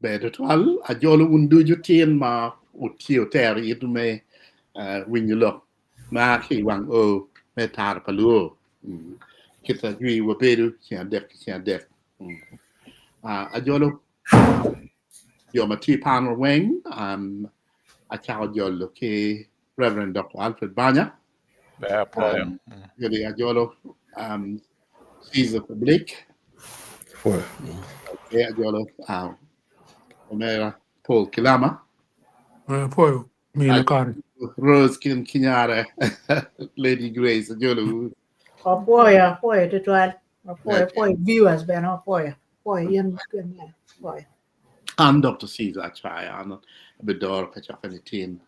Ber tutwal, ajolo wun ducu tin ma wutye wutero itwu me winyo lok ma ki i wang oo me tara pa luo. Kit ajwi wabedo ceng adek ki ceng adek. Ajolo jo ma tye i panel weng, acako jolo ki Reverend Dr. Alfred Banya. Ber apwoyo. Kadi ajolo Caesar Public. Apwoyo. Okay, ajolo Omera Paul Kilama. Apwoyo mina kare. Rose kin Kinyare, Lady Grace ajolo. Apwoyo, apwoyo tutwal. Apwoyo, apwoyo viewers bene apwoyo. Apwoyo in apwoyo. An Dr. Caesar Achaya, an abidoro kacokke ni tin.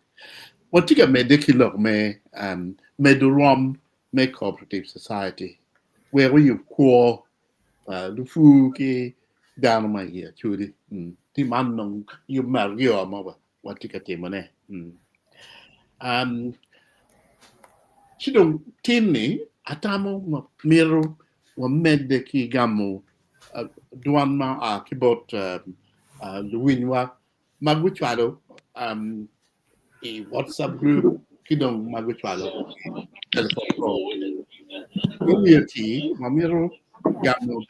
Watye ka medde ki lok me um, medo rwom me cooperative society wek oyub kwo pa lupur ki dano ma i Acholi. Mm. Ti man dong yub me aryo ma watye ka timone. Mm. Um, ci dong tin-ni atamo mito wamedde ki gamo uh, dwan ma oa ki bot uh, uh, luwinywa ma gucwalo um, i WhatsApp group ki dong ma gucwalo telephone call. Gumiyo ti wamito gamo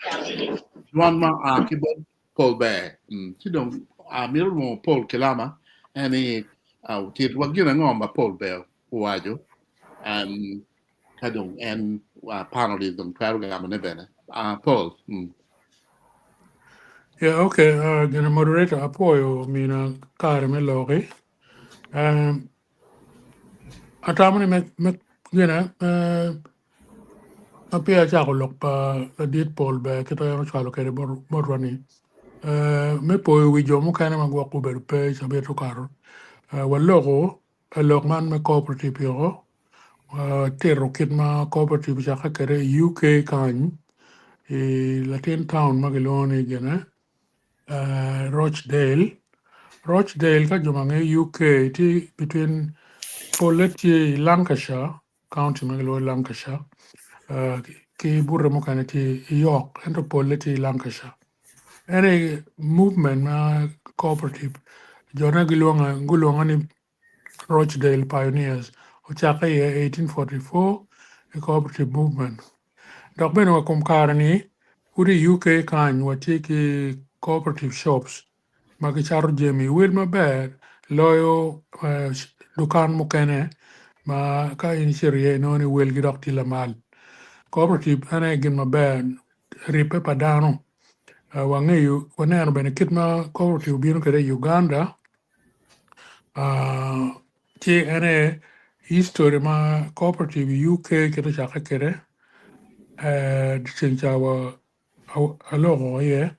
dwan ma oa ki bot Paul Ber. Mm. Ci dong amito lwongo Paul Kilama en ni otit wa gin ango ma Paul Ber owaco um, ka dong en uh, panelist dong twero gamone bene. Paul. Yeah, okay. Gina moderator apwoyo mina kare me loki. Atamo ni me gina ma peya acako lok pa ladit Paul Ber kit ma en ocwalo kwede botwa ni me poyo wi jo mukene ma gwok gubedo pe i cabit okato waloko lok man me cooperative yoko watito kit ma cooperative ocakke kwede i UK kany i latin town ma kilwongo ni gine Rochdale. Rochdale ka jo ma ngeyo UK tye between polle tye i Lancashire county ma kilwongo ni Lancashire ki bute mukene tye i York ento polle tye i Lancashire. En aye movement ma cooperative jone gulwonge ni Rochdale Pioneers ocakke i 1844 i cooperative movement. Dok bene wa kom kare-ni pud i UK kany watye ki cooperative shops ma gicato jami wel maber loyo dukan mukene ma ka in icito iye inongo ni welgi dok tye lamal. Cooperative en aye gin maber ribbe pa dano. Wangeyo waneno bene kit ma cooperative obino kwede i Uganda ci en aye history ma cooperative i UK kit ocakke kwede ceng ca wa aloko iye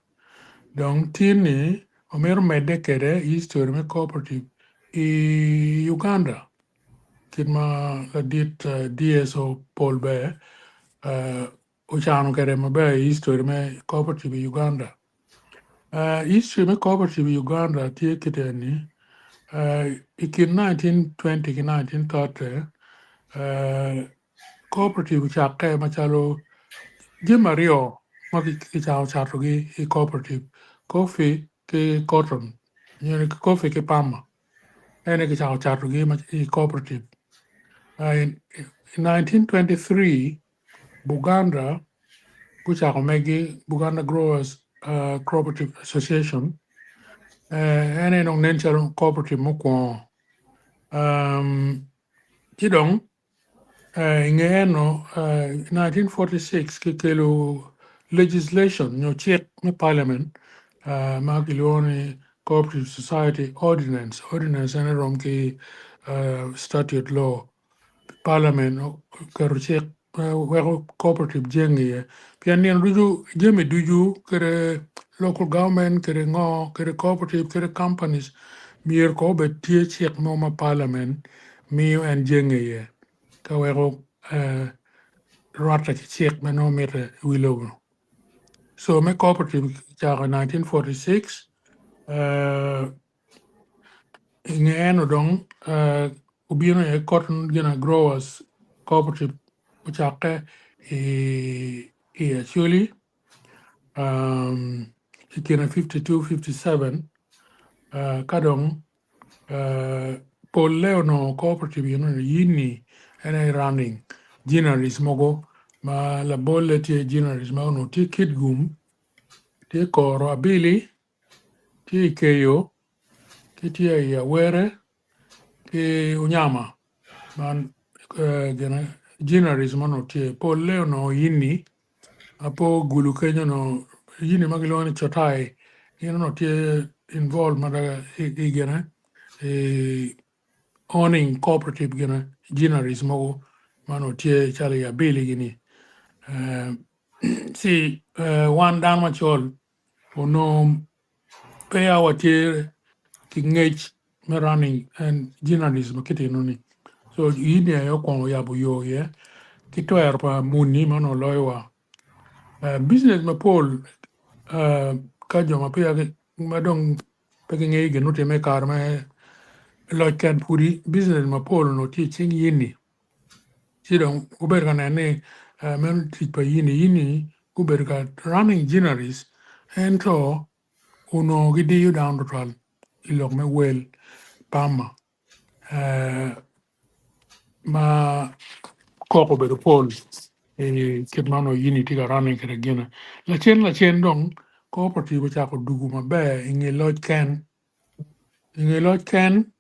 dong tin-ni wamito medde kwede history me cooperative i Uganda kit ma ladit DSO Paul Ber ocano kwede maber i history me cooperative i Uganda. History me cooperative i Uganda tye kit eni i kin 1920 ki 1930 Cooperative ocakke macalo jami aryo ma kicako catogi i cooperative, coffee ki cotton nyo ni coffee ki pamba en aye kicako catogi i cooperative. In 1923 Buganda gucako megi Buganda Growers Cooperative Association en aye dong nen calo cooperative mukwongo ci dong I nge eno, i 1946 kikelo legislation nyo cik me parliament ma kilwongo ni Cooperative Society Ordinance, ordinance ene rom ki statute law, parliament oketo cik weko cooperative jenge iye pien nino ducu jami ducu kede local government kede ngo kede cooperative kede companies myero kong obed tye cik mo ma parliament miyo en jenge iye ka weko rwatte ki cik ma nongo mitte i wi lobo. So me cooperative kicako i 1946 i nge eno dong obino iye cotton gina growers cooperative ocakke i Acholi i kine 52-57. Ka dong polle onongo cooperative eno-ni yini en aye running ginneries mogo ma labolle tye ginneries ma onongo tye Kitgum, tye Koro Abili, tye i Keyo, ki tye i Awere ki Onyama man gine ginneries ma onongo tye polle onongo yini Apo gulu kenyo onongo yini ma gilwongo ni cotai gin onongo tye involved mada i gine i owning cooperative gine ginneries mogo ma onongo tye calo i abili gini ci wan dano macol onongo peya watye ki ngec me running and ginneries ma kit enoni so yini aye okwongo yabo yo iye ki twero pa muni ma onongo loyowa. Business mapol ka jo ma peya ma dong pe gingeyo gin mutimme i kare me loc ken pudi business mapol onongo tye i cing yini ci dong gubedo ka neno ni meno tic pa yini yini gubedo ka running ginneries ento onongo gidiyo dano tutwal i lok me wel pama ma koko obedo pol i kit ma onongo yini tye ka running kwede gine. Lacen lacen dong cooperative ocako dugu maber i nge loc ken i nge loc ken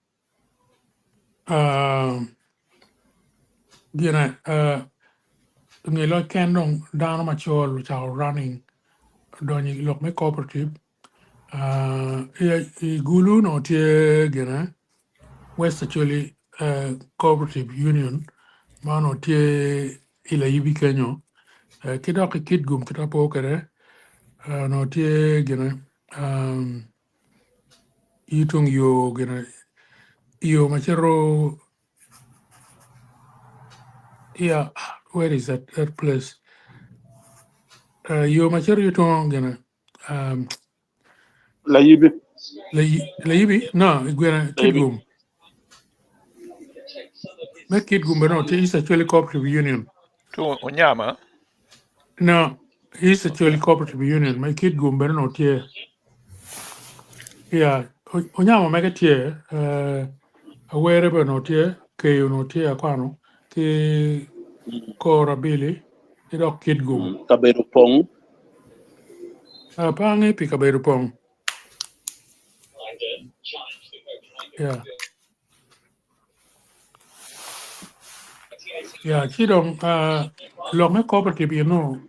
gine i nge loc ken dong dano macol ocako running odonyo i lok me cooperative i Gulu onongo tye gine West Acholi Cooperative Union ma onongo tye i Layibi kenyo ki dok i Kitgum kit ma apo kwede onongo tye gine Itung yo gine yo ma cito yeah where is that that place yo ma cito itung gine Layibi. Layibi no gine Layibi. Kitgum me Kitgum bene onongo tye East Acholi Cooperative Union Tung Onyama. no East Acholi Cooperative Union ma i Kitgum bene onongo tye Yeah, Onyama mege tye, Awere bene onongo tye, Keyo onongo tye akwano, ki Kor Abili, ki dok Kitgum. Kabedo pong. Pe angeyo pi kabedo pong. Yeah. Yeah, ci dong lok me cooperative eno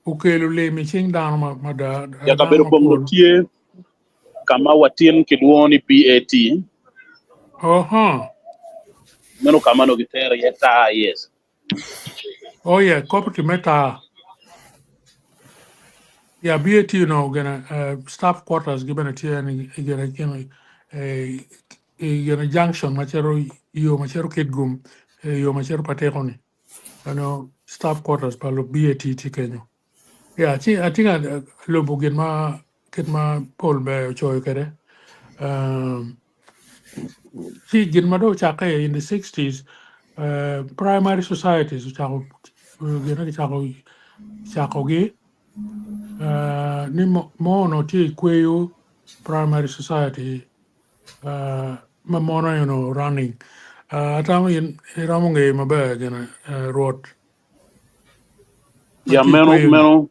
okelo lim i cing dano mada, Ya dano kabedo pong mapol. tye ka ma watin kilwongo ni BAT. Oho. Meno ka ma onongo gitero iye taa, yes. Oh yeah, cooperative me taa. Yeah, BAT onongo gine staff quarters gi bene tye ni gine gine i gine junction ma cito yo ma cito Kitgum, yo ma cito Patiko ni. Ano staff quarters pa lu BAT tye kenyo. Yeah, ci atye ka lubo gin ma kit ma Paul ber ocoyo kwede. Ci gin ma dong ocakke in the 60s, primary societies ocako gine kicako cakogi ni mo onongo tye i kweyo primary society ma mono aye onongo running. Atamo in iromo ngeyo maber gine Rwot ma Ya tye i meno kweyo ni. meno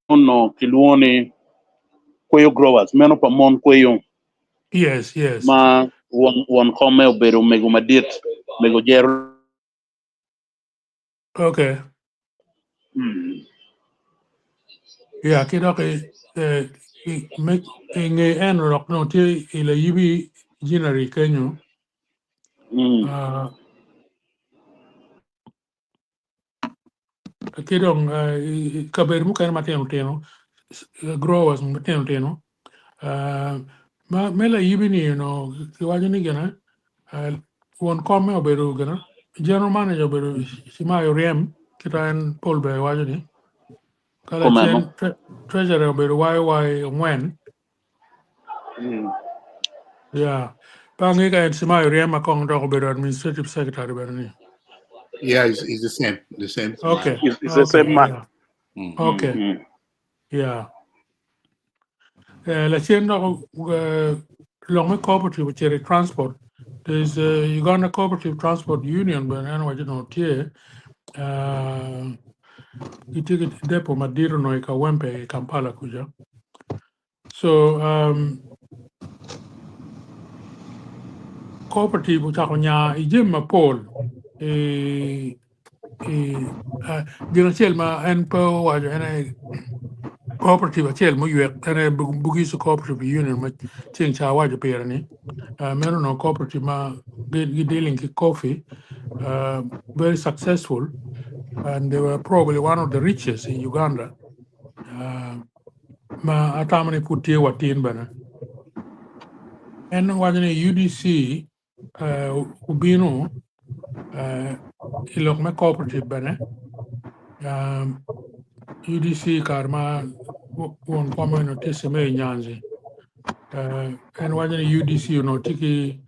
onongo kilwongo ni kweyo growers meno pa mon kweyo Yes, yes. ma won won komme obedo mego madit mego Jero Okay. Yeah, ki dok i, eh, i, me, i nge en dok nongo tye i layibi ginnery kenyo. Ki dong i kabedo mukene matino tino, growers matino tino, ma me layibi ni onongo kiwaco ni gine, won komme obedo gine, general manager obedo Cimayo Ryem, kita en Paul Ber waco ni, ka lacen treasurer obedo YY Ongwen. Yeah. Pe angeyo ka en Cimayo Ryem ma kong dok obedo administrative secretary bene ni. Yeah, it's the same, the same. Okay. It's the Okay. same man. Yeah. Okay. Yeah. Lacen dok lok me cooperative ocito i transport. There is a Uganda Cooperative Transport Union bene en owaco ni tye gitye ki depo madit onongo i Kawempe i Kampala kuca. So cooperative ocako nya i jami mapol i gin acel ma en pe owaco en aye cooperative acel muywek en aye Bugisu Cooperative Union ma ceng ca awaco pire ni meno onongo cooperative ma gi dealing ki coffee very successful and they were probably one of the richest in Uganda ma atamo ni pud tye watin bene. En waco ni UDC obino i lok me cooperative bene UDC kare ma won kom eno tye Semei Nyanzi en waco ni UDC onongo tye ki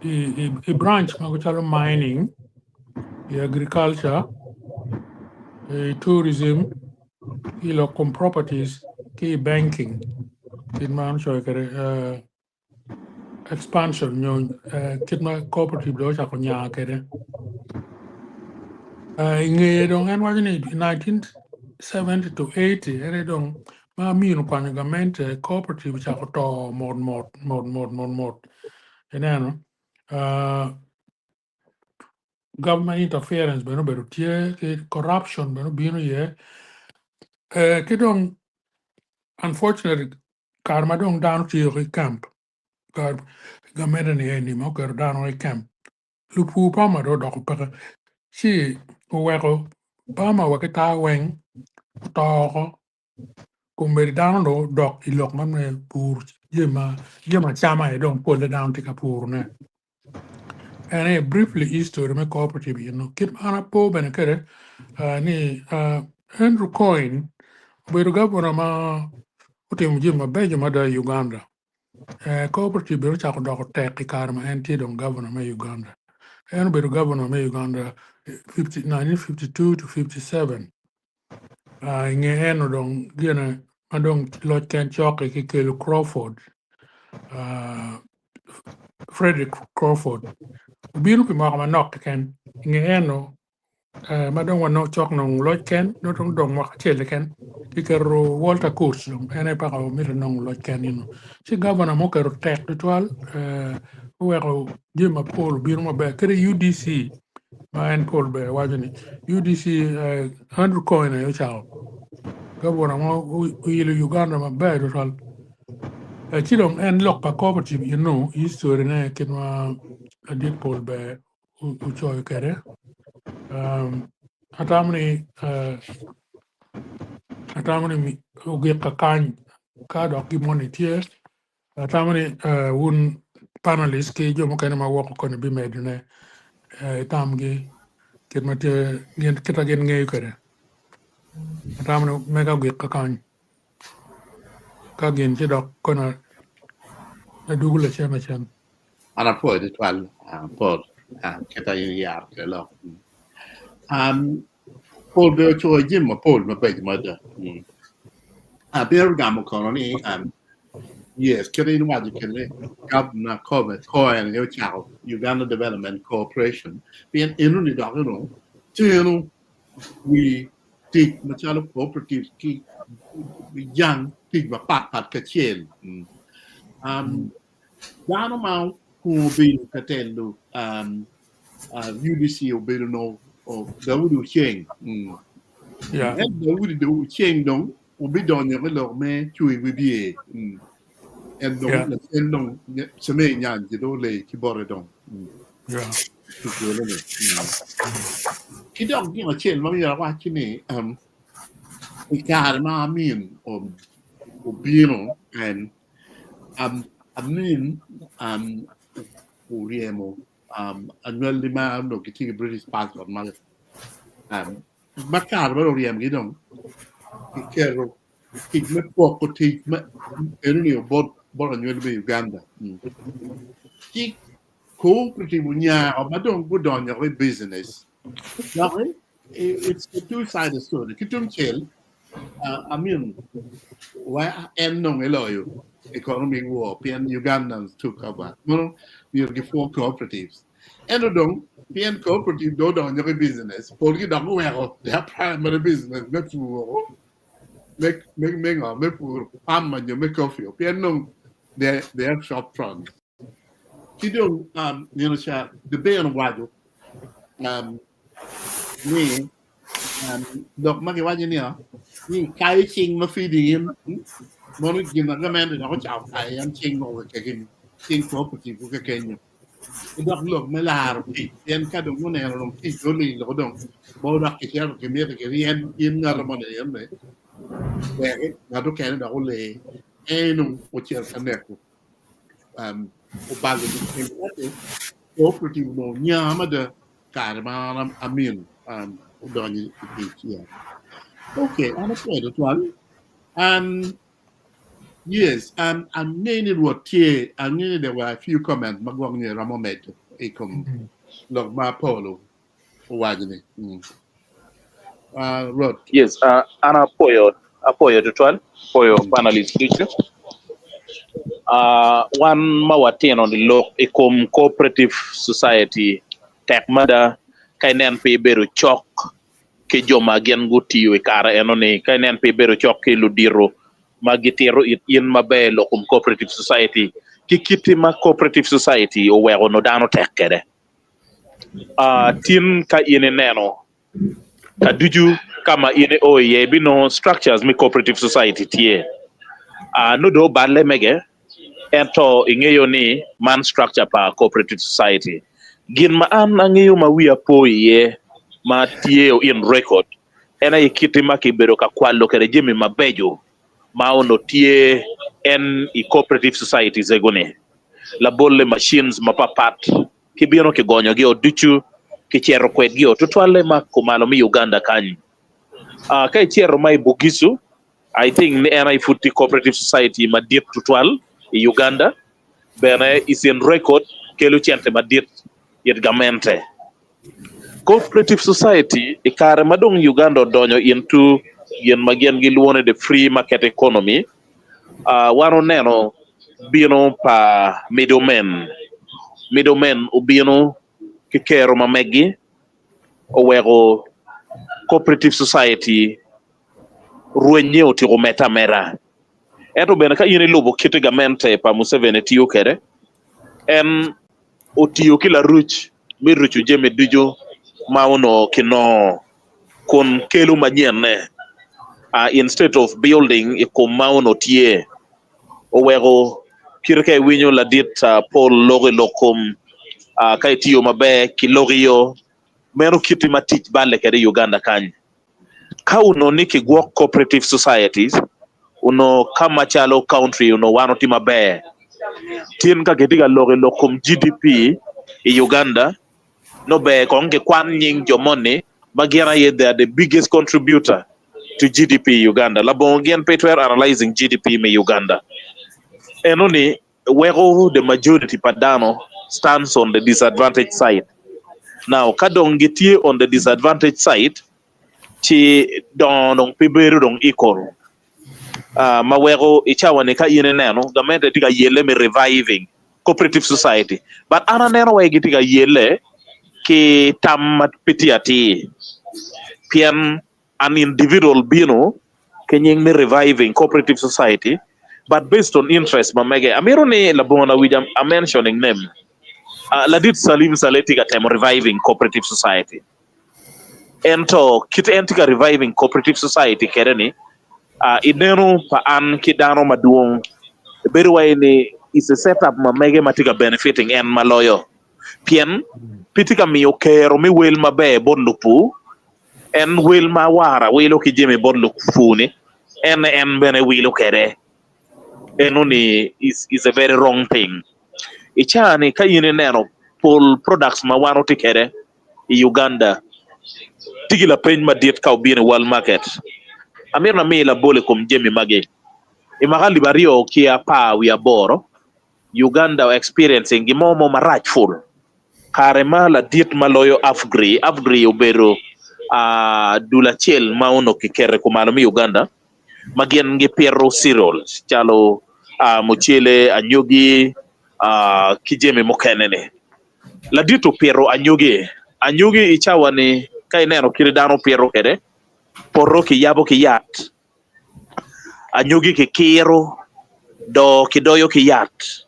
i branch mogo calo mining, i agriculture, i tourism, ki i lok kom properties ki i banking kit ma en ocoyo kwede expansion nyo kit ma cooperative dong ocako nya kwede. I ngeye dong en waco ni i 1970 to 80 en aye dong ma Amin okwanyo gamente cooperative ocako to mot mot mot mot mot mot ineno government interference bene obedo tye ki corruption bene obino iye ki dong unfortunately kare ma dong dano tiyo ki camp gamente ni eni ma oketo dano i camp lupur pama dong odoko peke ci oweko pama wa ki taa weng oto oko kombeddi dano dong odok i lok man me pur jami acama aye dong polle dano tye ka purone. En aye briefly history me cooperative eno kit ma an apo bene kwede ni Andrew Coyne obedo gavana ma otimo jami mabeco mada i Uganda. Cooperative bene ocako doko tek i kare ma en tye dong gavana me Uganda. En obedo gavana me Uganda 1952 to 57. I nge eno dong gine ma dong loc ken cok-ki kikelo Crawford, Frederick Crawford obino pi mwaka manok keken. I nge eno ma dong wanongo cok nongo loc ken nongo dong dong mwaka acel keken kiketo Walter Kurtz dong en aye paka omito nongo loc ken eno. Ci gavana mo oketo tek tutwal oweko jami mapol obino maber kadi UDC ma en pol ber waco ni UDC Andrew Coyne aye ocako gavana ma oilo Uganda maber tutwal. Ci dong en lok pa cooperative eno history ne kit ma ladit pol ber ocoyo kwede. Atamo ni atamo ni ogik kakany ka dok gin moni tye atamo ni wun panelist ki jo mukene ma woko koni bimedone itamgi kit ma tye kit ma gin ngeyo kwede. Atamo ni mega ogik kakany ka gin ci dok kono adwogo lacen lacen. An apwoyo tutwal Paul kit ma in iyaro kwede lok. Paul bene ocoyo jami mapol mabeco mada. Abino gamo kono ni yes kit ma in iwaco kwede Governor Cohen aye ocako Uganda Development Corporation pien enoni dok eno teno wi tic macalo cooperative ki jang tic mapatpat kacel. Dano ma okwongo bedo ka telo UDC obedo nongo Daudi Oceng. Ento Daudi Oceng dong obidonyo ki lok me cweyo wibye. En dong lacen dong Cemei Nyanji dong oleyo ki bote dong. Ki dok gin acel ma myero awac ni i kare ma Amin obino en Amin oryemo anywali ma onongo gitye ki British passport ma ma kare ma dong oryemgi dong kiketo tic me poko tic enoni bot anywali me Uganda ci cooperative onyako ma dong gudonyo i business dok it's a two sided story ki tungcel Amin. Wa en nongo eloyo economic war pien Ugandans took over. Mono myero gipwo cooperatives. Ento dong pien cooperative dong odonyo ki business, polgi dok guweko their primary business me pur woko, me, me, me ngo, me pur pamba nyo me coffee pien nong they, they have shop fronts. Ki dong um, nino ca Deben owaco um, ni Lok ma kiwaco niya, ni kayo cing ma pidi in, mono gin ma gamente dok ocako kayo en cing mogo keken, cing cooperative ko keken-nyo. Ki dok lok me laro tic, pien ka dong guneno dong tic oling loko dong bo dok kicito kimito kiryem in ngato moni eno-ni wek ngat okene dok ole en dong ocito ka neko obalo cooperative onongo nya mada. Kare ma an Amin odonyo i tic yeah. Okay, an apwoyo twatwal. Yes, angeyo ni Rwot tye, angeyo ni there were a few comments ma gwok nyo iromo medo i kom lok ma Paul owaco ni. Rwot. Yes, an apwoyo, apwoyo twatwal, apwoyo panelist ducu. Wan ma watino ni lok i kom cooperative society tek mada ka inen pe ibedo cok ki jo ma gin gutiyo i kare eno-ni, ka inen pe ibedo cok ki ludito ma gitito it in maber lok kom cooperative society ki kiti ma cooperative society oweko nongo dano tek kwede. Tin ka in ineno ka ducu ka ma in io iye ibinongo structures me cooperative society tye. Nongo dong oballe mege ento ingeyo ni man structure pa cooperative society. Gin ma an angeyo ma wiya po iye ma tye in record en aye kite ma kibedo ka kwalo kwede jami mabeco ma onongo tye en i cooperative societies ego-ni. Labolle machines mapapat kibino kigonyogi-o ducu kicito kwedgi-o tutwalle ma kumalo me Uganda kany. Ka icito ma i Bugisu, I think ni en aye pud tye cooperative society madit tutwal i Uganda bene is in record kelo cente madit it gamente. Cooperative society i kare ma dong Uganda odonyo into gin ma gin gilwongo ni the free market economy, wan oneno bino pa middlemen. Middlemen obino ki kero ma meggi oweko cooperative society rwenye otyeko medde ameda. Ento bene ka in ilubo kit gamente pa Museveni tiyo kwede, en otiyo ki laruc me ruco jami ducu ma onongo kinongo kun kelo manyenne instead of building i kom ma onongo tye. Oweko kite ka iwinyo ladit Paul loko i lok kom ka itiyo maber ki lok iyo, meno kiti ma tic balle kwede i Uganda kany. Ka onongo ni kigwok cooperative societies, onongo ka macalo country onongo wan watye maber. Tin ka kitye ka lok i lok kom GDP i Uganda, nongo ber kong kikwan nying jo moni ma gin aye they are the biggest contributor to GDP i Uganda. Labongo gin pe itwero analyzing GDP me Uganda. Enoni weko the majority pa dano stands on the disadvantage side. Now ka dong gitye on the disadvantage side ci dongo dong pe bedo dong equal ma weko i cawa ni ka in ineno gamente tye ka yelle me reviving cooperative society but an aneno wai gitye ka yelle ki tam ma pe tye atir pien an individual bino ki nying me reviving cooperative society but based on interest ma mege amito ni labongo lawic I'm mentioning name ladit Salim Saleh tye ka temo reviving cooperative society ento kit en tye ka reviving cooperative society kede ni ineno pa an ki dano madwong bedo wai ni is a set up ma mege ma tye ka benefiting en ma loyo pien pe tye ka miyo kero me wel maber bot lupur En wel ma awara wilo ki jami bot lupur-ni, en en bene wilo kwede. Eno-ni is is a very wrong thing. I caa-ni ka in ineno pol products ma wan watye kwede i Uganda tye ki lapeny madit ka obino i world market. Amito ni ami labol i kom jami magi. I mwaka alip aryo ki apar wiye aboro, Uganda o experiencing gin mo marac pul. Kare ma ladit ma loyo AFGRI, AFGRI obedo dul acel ma onongo kiketo i kumalo me Uganda. ma gin gipito cereals calo mucele, anyogi ki jami mukene-ni. Ladit opito anyogi, anyogi i cawa-ni ka ineno kit dano pito kwede, poto kiyabo ki yat, anyogi kikiro, doo kidoyo ki yat.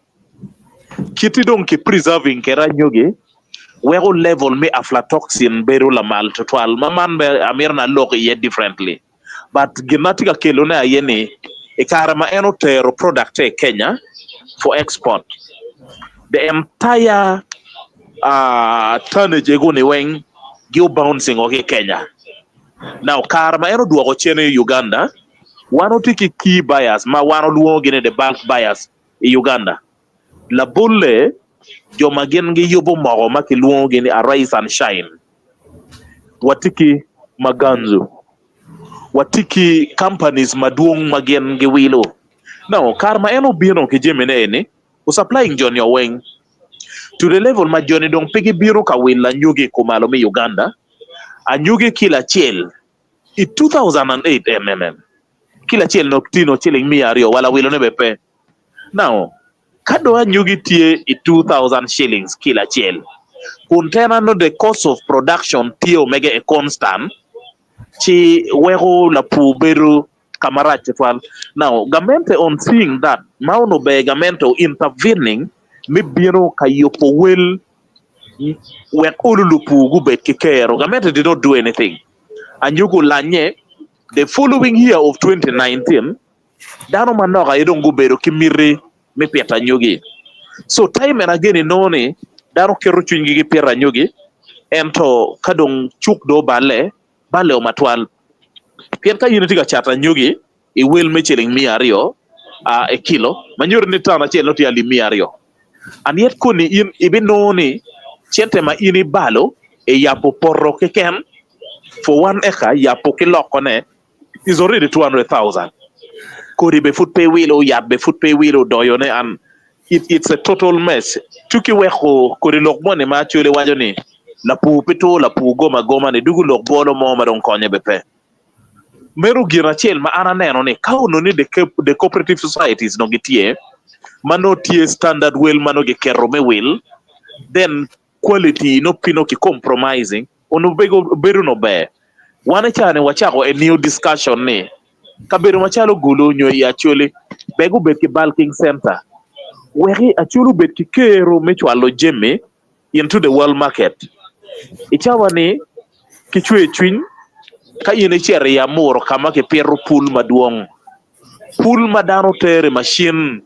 Kiti dong ki preserving kwede anyogi weko level me aflatoxin bedo lamal tutwal ma man bene amito ni alok iye differently. But gin ma atye ka kelone aye ni i kare ma en otero product i Kenya for export the entire tonnage ego ni weng gi bouncing o ki Kenya. Now kare ma en odwoko cen i Uganda wan watye ki key buyers ma wan walwongo gi ni the bulk buyers i Uganda. Labolle jo ma gin giyubo moko ma kilwongo gi ni Arise and Shine. Watye ki Maganzu, watye ki companies madwong ma gin giwilo. Now, kare ma en obino ki jamine eni, o supplying joni o weng to the level ma joni dong pe gibino ka wilo anyogi i kumalo me Uganda, anyogi kilo acel i 2008 MMM, kilo acel nok tino ciling 200 wala wilone bene pe. Now, ka dong anyogi tye i 2000 shillings kilo acel, kun tena nongo the cost of production tye omege a constant, ci weko lapur bedo ka marac tutwal. Now, gamente on seeing that, ma onongo ber gamente o intervening me bino ka yubo wel wek olo lupur gubed ki kero, gamente did not do anything. Anyogi olanye, the following year of 2019, Dano manok aye dong gubedo ki miti me pito anyogi. So time and again inongo ni dano keto cwinygi ki pito anyogi ento ka dong cuk dong oballe, balle o matwal. Pien ka in itye ka cato anyogi i wel me ciling 200 i kilo, ma nyuto ni ton acel nongo tye alip 200. And yet koni in ibinongo ni cente ma in ibalo i yabo poto keken for one acre yabo ki lokone is already 200,000. Kodi be pud pe iwilo, yat be pud pe iwilo, doyone and it, it's a total mess. Tuki weko kodi lok moni ma Acholi waco ni lapur pe two, lapur gom agoma ni dugu lok bwolo mo ma dong konye be pe. Meno gin acel ma an aneno ni ka onongo ni the, the cooperative societies nongo gitye ma nongo tye standard wel ma nongo giketo me wil, then quality nongo pe nongo ki compromising onongo bedo nongo ber. Wan i caa-ni wacako a new discussion ni kabedo macalo Gulu nyo i Acholi ber gubed ki bulking center weki Acholi obed ki kero me cwalo jami into the world market. I cawa ni ki cwer cwiny ka in icito i Amuru ka ma kipito pul madwong, pul ma dano tero i macin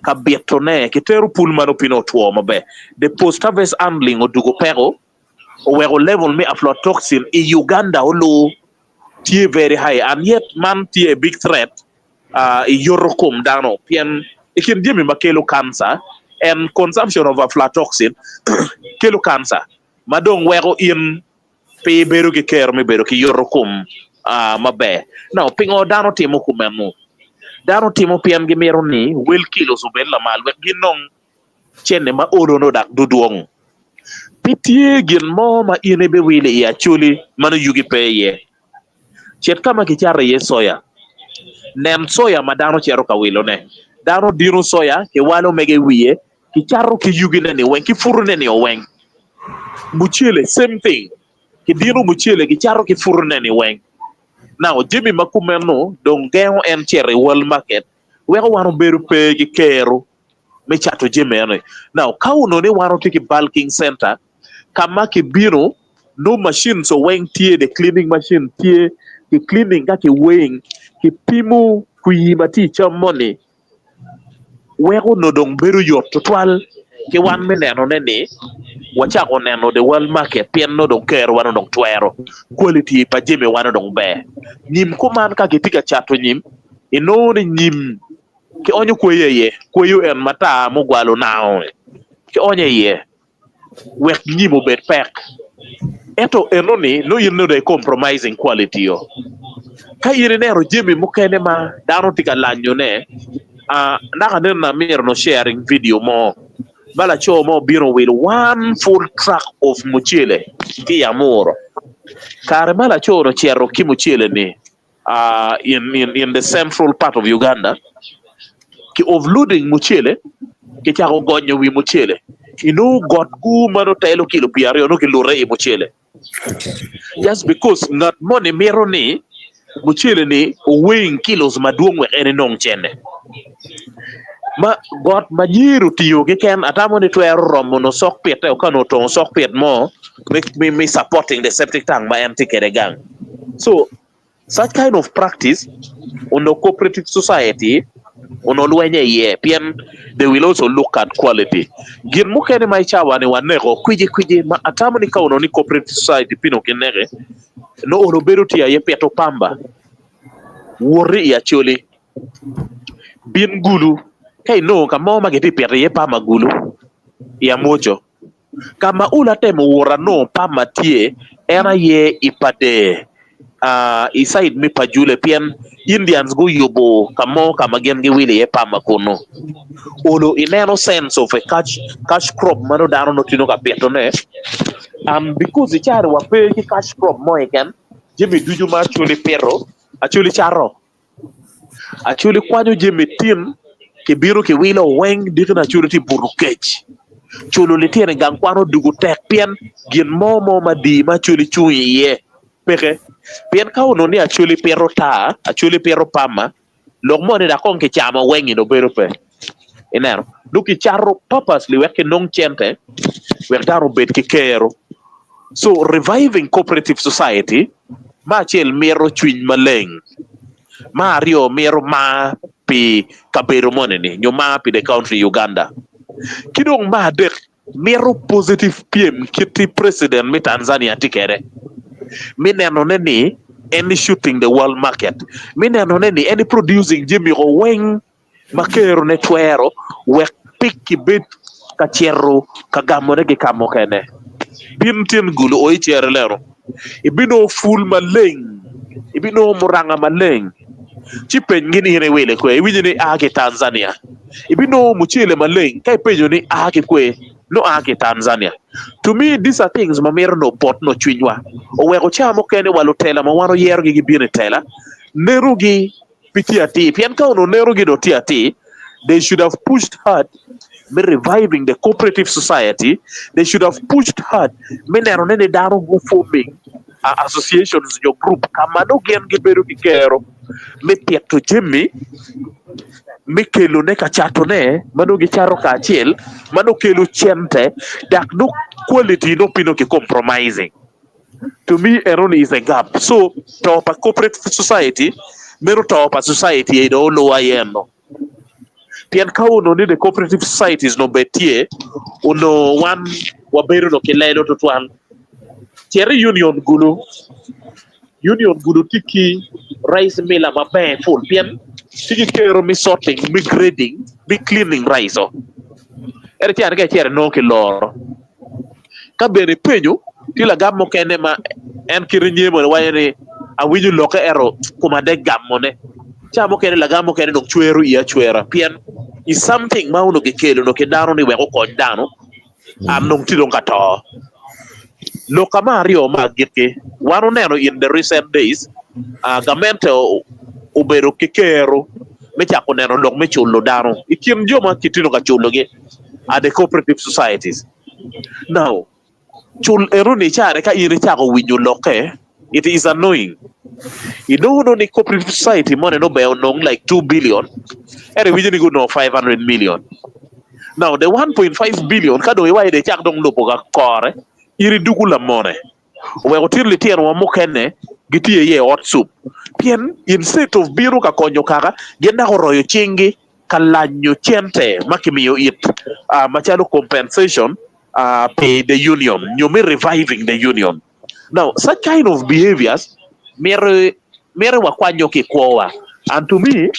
ka bitone, kitero pul ma nongo piny otwo maber. The post harvest handling odugo peko oweko level me aflatoxin i Uganda olu tye very high and yet man tye a big threat i yoto kom dano pien i kin jami ma kelo cancer en consumption of aflatoxin kelo cancer ma dong weko in pe ibedo ki kero me bedo ki yoto kom maber. Now pingo dano timo kumeno? Dano timo pien gimito ni wel kilos obed lamal wek ginong cente ma olo nongo dok dudwong. Pe tye gin mo ma in ibiwilo i Acholi ma nongo yugi pe iye. Cit ka ma kicato iye soya. Nen soya ma dano cito ka wilone. Dano dino soya, kiwalo mege i wiye, kicato ki yugine-ni weng, ki putone-ni weng. Mucele, same thing. Kidino mucele, kicato ki putone-ni weng. Now, jami ma kumeno dong gengo en cito i world market, weko wan obedo pe ki kero me cato jami eno-ni. Now, ka onongo ni wan watye ki bulking center, ka ma kibino nongo machines weng tye, the cleaning machine tye, ki cleaning ka ki weighing, kipimo kwir ma tye i cam moni, weko onongo dong bedo yot tutwal ki wan me nenone ni wacako neno the world market pien nongo dong kerowa nongo dong twero, quality pa jamiwa nongo dong ber. Nyim kuman ka kitye ka cato nyim, inongo ni nyim Kionyo kweyo iye, kweyo en matar mugwalo nao-ni, kionyo iye wek nyim obed pek. Ento enoni nongo in nongo dong i compromising quality-o. Ka in ineno jami mukene ma dano tye ka lanyone, naka aneno amito nongo sharing video mo ma laco mo obino owilo one full truck of mucele ki i Amuro. Kare ma laco-ni ocito ki mucele-ni. uh, in, in, in the central part of Uganda ki offloading mucele kicako gonyo wi mucele inongo got gu ma nongo telo kilo 20 nongo kilute i mucele just because ngat moni mito ni mucele ni oweng kilos madwong wek en enong cene ma got ma nyeri otingo keken atamo ni twero romo nongo cok pite o ka nongo otongo cok pit mo me, me, me supporting the septic tank ma en tye kwede gang. So such kind of practice onongo cooperative society onongo lwenyo iye pien they will also look at quality. Gin mukene ma i cawa ni waneko kwiji kwiji ma atamo ni ka onongo ni cooperative society pino kineke nongo onongo bedo tye aye pito pamba woti i Acholi bin gulu ka inongo ka mo ma gitye pito iye pamba gulu i Amwoco. Ka ma ula temo wot anongo pama tye en aye i Pader i cide me Pajule pien Indians guyubo ka mo ka ma gin giwilo iye pama kunu. Olo ineno sense of a cash, cash crop ma nongo dano nongo tye ka pitone and because i caro wape ki cash crop mo keken jami ducu ma Acholi pito Acholi cato. Acholi kwanyo jami tin kibino kiwilo weng dikine Acholi tye buto kec. Culo litino i gang kwan odugo tek pien gin mo mo madii ma Acholi cung iye peke. Pien ka onongo ni Acholi pito taa, Acholi pito pama, lok moni dok kong kicamo weng eno bedo pe. Ineno? Dong kicato purposely wek kinong cente wek dano obed ki kero. So reviving cooperative society Me acel mito cwiny maleng. Me aryo mito mar pi kabedo moni-ni nyo mar pi the country Uganda. Ki dong me adek mito positive pyem kit-ti president me Tanzania tye kwede me nenone ni en shooting the world market, me nenone ni en producing jami-ko weng ma kerone twero wek pe kibed ka cito ka gamone ki ka mukene. Bin tyen gulu o icere leno, ibinongo pul maleng, ibinongo muranga maleng. Ci penygi ni in iwile kwe, iwinyo ni a ki Tanzania. Ibinongo mucele maleng, ka ipenyo ni a ki kwe, nongo a ki Tanzania. To me, these are things ma mito nongo pot nongo cwinywa. Oweko ca mukene wa lutela ma wan oyerogi gibino i tela, nerogi pe tye atir pien ka onongo nerogi dong tye atir they should have pushed hard me reviving the cooperative society, they should have pushed hard me neno ne ni dano gu forming associations nyo group ka ma nongo gin gibedo ki kero me pito jami me kelo ne ka cato ne ma nongo gicato kacel ma nongo kelo cente dok nongo quality nongo pe nongo ki compromising. To me enoni is a gap so to pa corporate society meno to pa society aye dong oluwo aye eno pien ka onongo ni the cooperative societies onongo bed tye onongo wan wabedo dong ki lelo tutwal cit i union gulu union gulu tye ki rice miller maber pul pien tye ki kero me sorting me grading me cleaning rice o ento cene ka icito inongo kiloro. Ka bene ipenyo, tye lagam mukene ma en kite nyemo ni waco ni awinyo lokke ento koma dek gamone. Ca mukene lagam mukene dong cwero iya acwera pien is something ma onongo kikelo onongo ki dano ni wek okony dano and dong tye dong ka to. Lok ka me aryo me agikki, wan oneno in the recent days gamente obedo ki kero me cako neno lok me culo dano i kin jo ma kitye dong ka culogi are the cooperative societies. Now, cul enoni care ka in icako winyo lokke, it is annoying. Inongo nongo ni cooperative society moni nongo ber onong like 2 billion, ento iwinyo ni gunongo 500 million. Now, the 1.5 billion ka dong iwaco ni icak dong lubo ka kore, in idugu lamone. Oweko tin litinowa mukene gitye iye i ot cup pien instead of bino ka konyo kaka, gin dok oroyo cinggi ka lanyo cente ma kimiyo it macalo compensation pi the union nyo me reviving the union. Now such kind of behaviors mito mito wakwanyo ki i kwowa and to me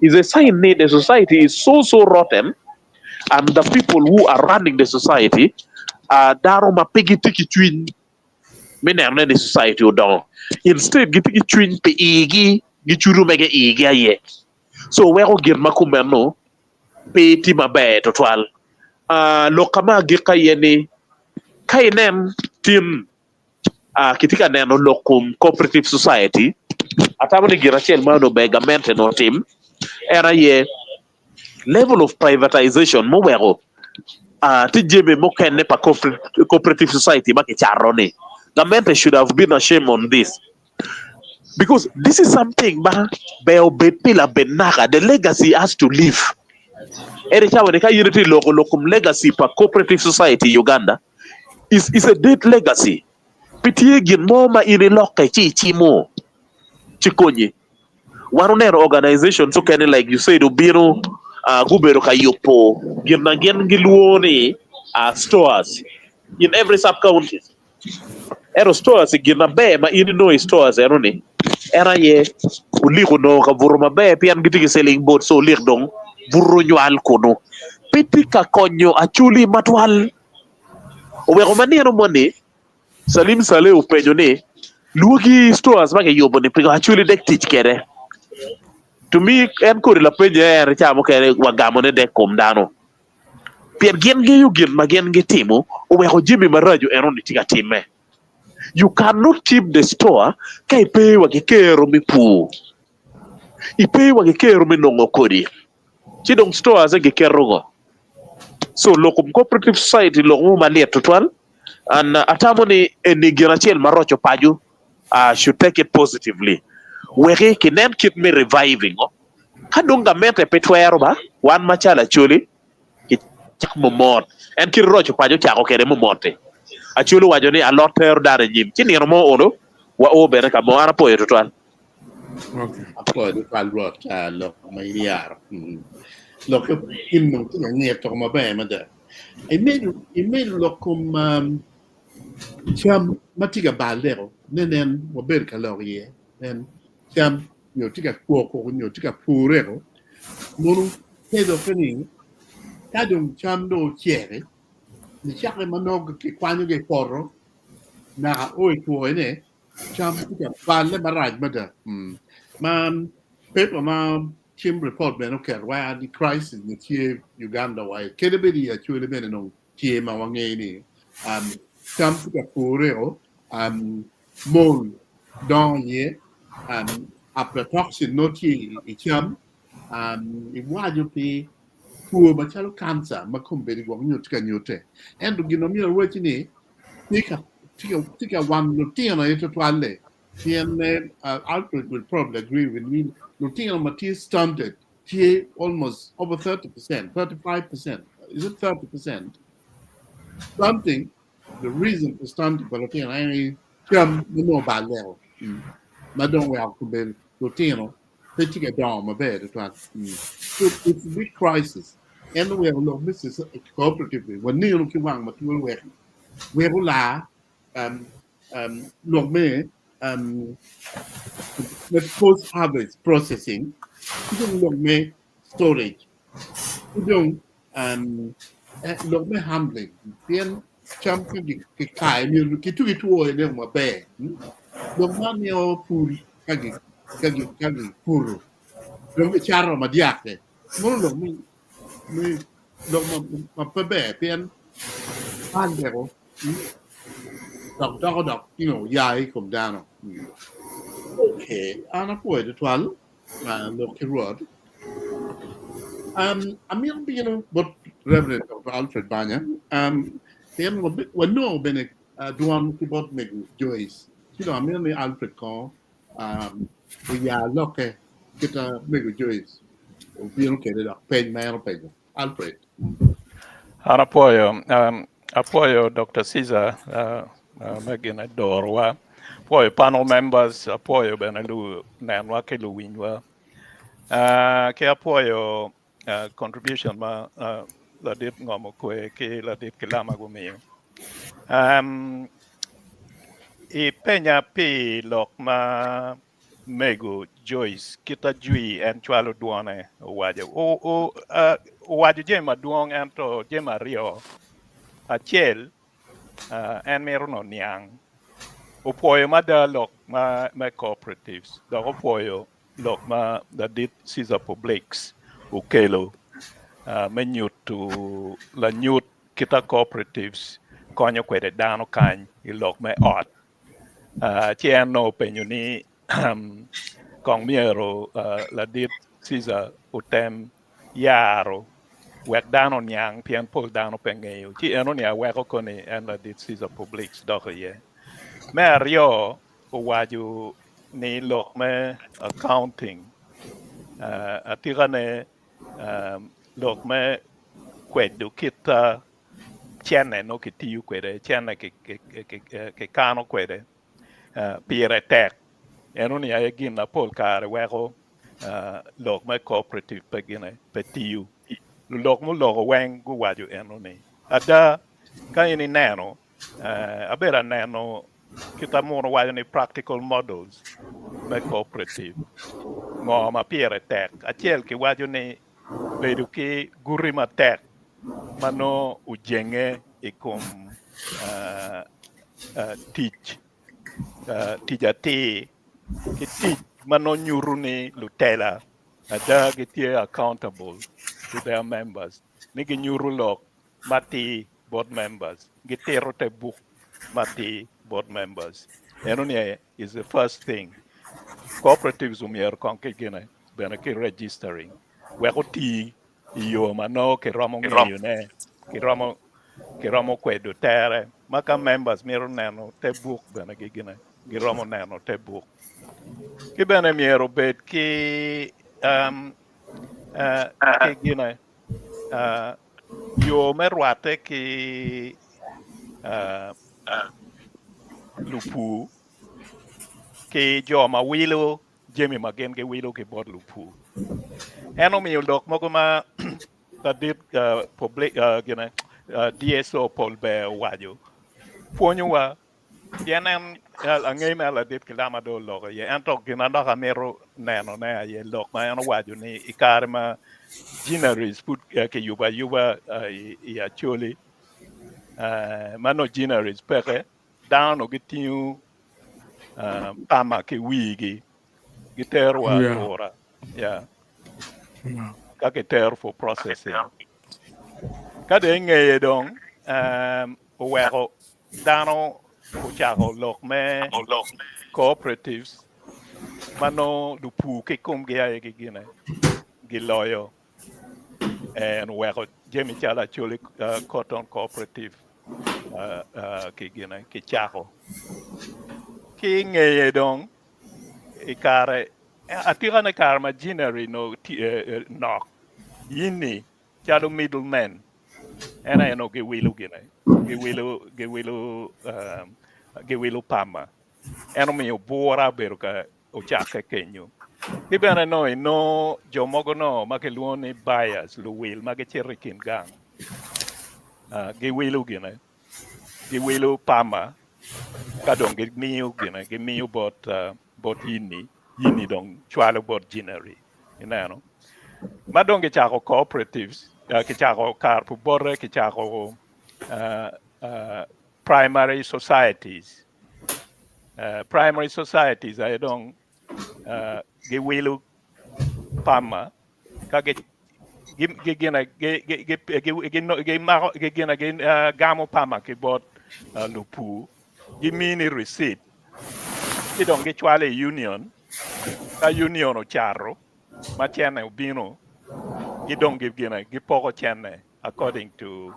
is a sign ni the society is so so rotten and the people who are running the society are dano ma pe gitye ki cwiny me nenone ni society odongo instead gitye ki cwiny pi igi gicudo mege igi aye. So weko gin ma kumeno pe tye maber twatwal. Lok ka me agik aye ni ka inen tim. Kitye ka neno lok kom cooperative society, atamo ni gin acel ma onongo ber gamente onongo otim en aye level of privatization muweko tye jami mukene pa cooperative society ma kicato ni gamente should have been ashamed on this because this is something ma ber obed pi labed naka the legacy has to live. Ento i cawa ni ka in itye loko lok kom legacy pa cooperative society i Uganda is is a dead legacy. Pe tye gin mo ma in ilokke ci icimo ci konyi. Wan oneno organizations okene like you said obino uh, gubedo ka yubo gin ma gin gilwongo ni uh, stores in every sub counties. Ento stores gin maber ma in inongo i stores eno ni en aye olik onongo kabuto maber pien gitye ki selling board so olik dong buto nywal kunu. Pe tye ka konyo acholi matwal. Oweko ma nino moni Salim Saleh openyo ni lwogi stores ma kiyubo ni pingo acholi dek tic kwede. To me en kodi lapeny en ca mukene wagamo ne dek kom dano. Pien gin ngeyo gin ma gin gitimo oweko jami maraco enoni tye ka timme. You cannot keep the store ka ipe wa ki kero me pur, ipe wa ki kero me nongo kodi, ci dong stores giketo ngo? So lok kom cooperative society lok mo malit tutwal and atamo ni eni gin acel ma roco paco should take it positively weki kinen kit me reviving o. Ka dong gamente pe twero ba, wan macalo Acholi kicak momot. En kit roco paco ocako kwede momot-ti. Acholi owaco ni alot tero dano i nyim, ci nino mo olo wa o bene ka mo. An apoyo tutwal. Okay. Apoyo tutwal Rwot lok ma in iyaro. Lok in dong tye ka ngito maber mada. Imedo imedo lok kom cam ma tye ka balle-o nenen wabedo ka lok iye en cam nyo tye ka kwoko nyo tye ka purreo, mono pe dokke ni ka dong cam dong ocek-ki, nicakke ma nongo kikwanyogi i poto naka o i twoyone, cam tye ka balle marac mada. Ma paper ma Chim Report bene oketo wa ni crisis ni tye Uganda wa kadi bed i Acholi bene dong tye ma wangeyo ni cam tye ka purreo, mold dongo iye, aflatoxin nongo tye i cam, iwaco pi two macalo kanca ma kombeddi gwok nyo tye ka nyutte. Ento gin ma myero awacci ni tye ka wano lutino aye tutwalle pien Alfred will probably agree with me lutino ma tye stunted tye almost over 30%, 35%, is it 30%? Stunting, the reason for stunting pa lutino en aye cam ma nongo oballe ma dong weko kombeddi lutino pe tye ka dongo maber tutwal. So it's a big crisis. En oweko lok me cooperative waneno ki wang ma twolo wek wek olar lok me post harvest processing ki dong lok me storage ki dong lok me handling pien cam ka kikayo myero kitugi twoyone maber. Lok man miyo pur ka gipuro dong gicato madyak-ki mono lok me lok ma pe ber pien man weko dok doko dok you know ya i kom dano. Okay, an apwoyo tutwal lok ki Rwot. Um, amito bino bot Reverend Dr. Alfred Banya. Um, pien wanongo bene dwon ki bot mego Joyce. Ci dong amito ni Alfred kong um, oya lokke kita mego Joyce obino kwede dok peny ma en openyo. Alfred. An apwoyo, um, apwoyo Dr. Caesar uh, uh, me gine dorowa. Apwoyo panel members, apwoyo bene lu nenwa ki luwinywa. Uh, ki apwoyo uh, contribution ma uh, ladit Ngomo Kwe ki ladit Kilama gumiyo. Um, ipenya pi lok ma mego Joyce kita jwi en cwalo dwone owaco. Owaco jami madwong ento jami aryo. Acel en mito ni oniang. Opwoyo mada lok ma me cooperatives dok opwoyo lok ma ladit Caesar Publix okelo me nyuto lanyut kita cooperatives konyo kwede dano kany i lok me ot. Ci en nongo openyo ni kong myero ladit Caesar otem yaro wek dano oniang pien pol dano pe ngeyo. Ci enoni aweko koni en ladit Caesar Publix dok iye. Me aryo owaco ni lok me accounting atikane lok me kwedo kit cene nongo kitiyo kwede, cene kikano kwede pire tek. Enoni aye gin ma pol kare weko lok me cooperative pe gine pe tiyo. Lulok muloko weng guwaco enoni. Ada ka in ineno abedo aneno kita muno waco ni practical models me cooperative ngo ma pire tek. Acel kiwaco ni bedo ki guti matek ma nongo ojenge i kom tic tic atir ki tic ma nongo nyuto ni lutela ada gitye accountable to their members ni ginyuto lok matir bot members gitito te buk matir bot members enoni is the first thing cooperatives omyero kong ki gine bene ki registering wek oti i yo ma nongo kiromo ngeyone kiromo kiromo kwedo tere ma ka members mito neno te buk bene gigine giromo neno te buk ki bene myero obed ki um, uh, ki gine uh, yo me rwatte ki uh, lupur ki jo ma wilo jami ma gin giwilo ki bot lupur. En omiyo lok mogo ma ladit uh, public, uh, gine, uh, DSO Paul Bear owaco pwonyowa pien en angeyo mere ladit Kilama dong oloko iye ento gin ma dok amito nenone aye lok ma en owaco ni i kare ma ginneries pud kiyubo ayuba i Acholi ma nongo ginneries peke dano onongo gitingo pama ki wigi gitero wa atura ka kitero for processing ka dong ingeye dong oweko dano ocako lok me cooperatives ma nongo lupur ki komgi aye gigine giloyo en oweko jami calo Acholi Cotton Cooperative ki gine kicako ki ingeye dong i kare atikane kare ma ginnery nongo nok yini calo middlemen en aye nongo giwilo gine giwilo giwilo giwilo pama en omiyo bura obedo ka ocakke kenyo ki bene nongo inongo jo mogo no ma kilwongo ni buyers luwil ma gicito i kin gang giwilo gine giwilo pama ka dong gimiyo gine gimiyo bot bot yini yini dong cwalo bot ginnery ineno ma dong gicako cooperatives kicako kar pu bote kicako primary societies primary societies aye dong giwilo pama ka gigamo pama ki bot lupur gimini receipt ci dong gicwalo i union ka union ocato ma cene obino gidong gipoko cene according to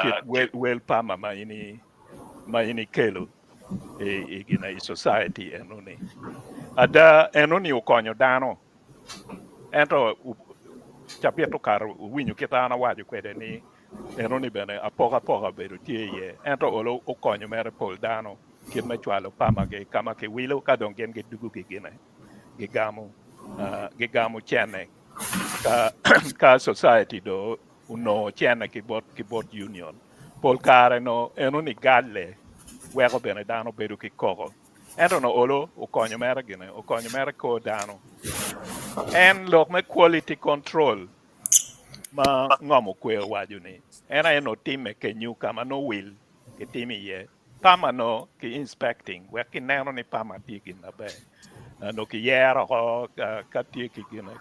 kit wel pama ma in ikelo i society enoni. Ada enoni okonyo dano ento cabit okato owinyo kit an awaco kwede ni enoni bene apokapoka obedo tye iye ento olo okonyo mere pol dano kit me cwalo pamagi ka ma kiwilo ka dong gin gidugo gigine gigamo gigamo cene ka society dong onongo cene ki bot ki bot union pol kare no enoni galle weko bene dano bedo ki koko ento no olo okonyo mere gine okonyo mere kor dano en lok me quality control ma ngomo kwe owaco ni en aye no time kenyu ka ma nongo wil kitimo iye pama no ki inspecting wek kineno ni pama tye gin maber no kiyero oko ka tye ki gine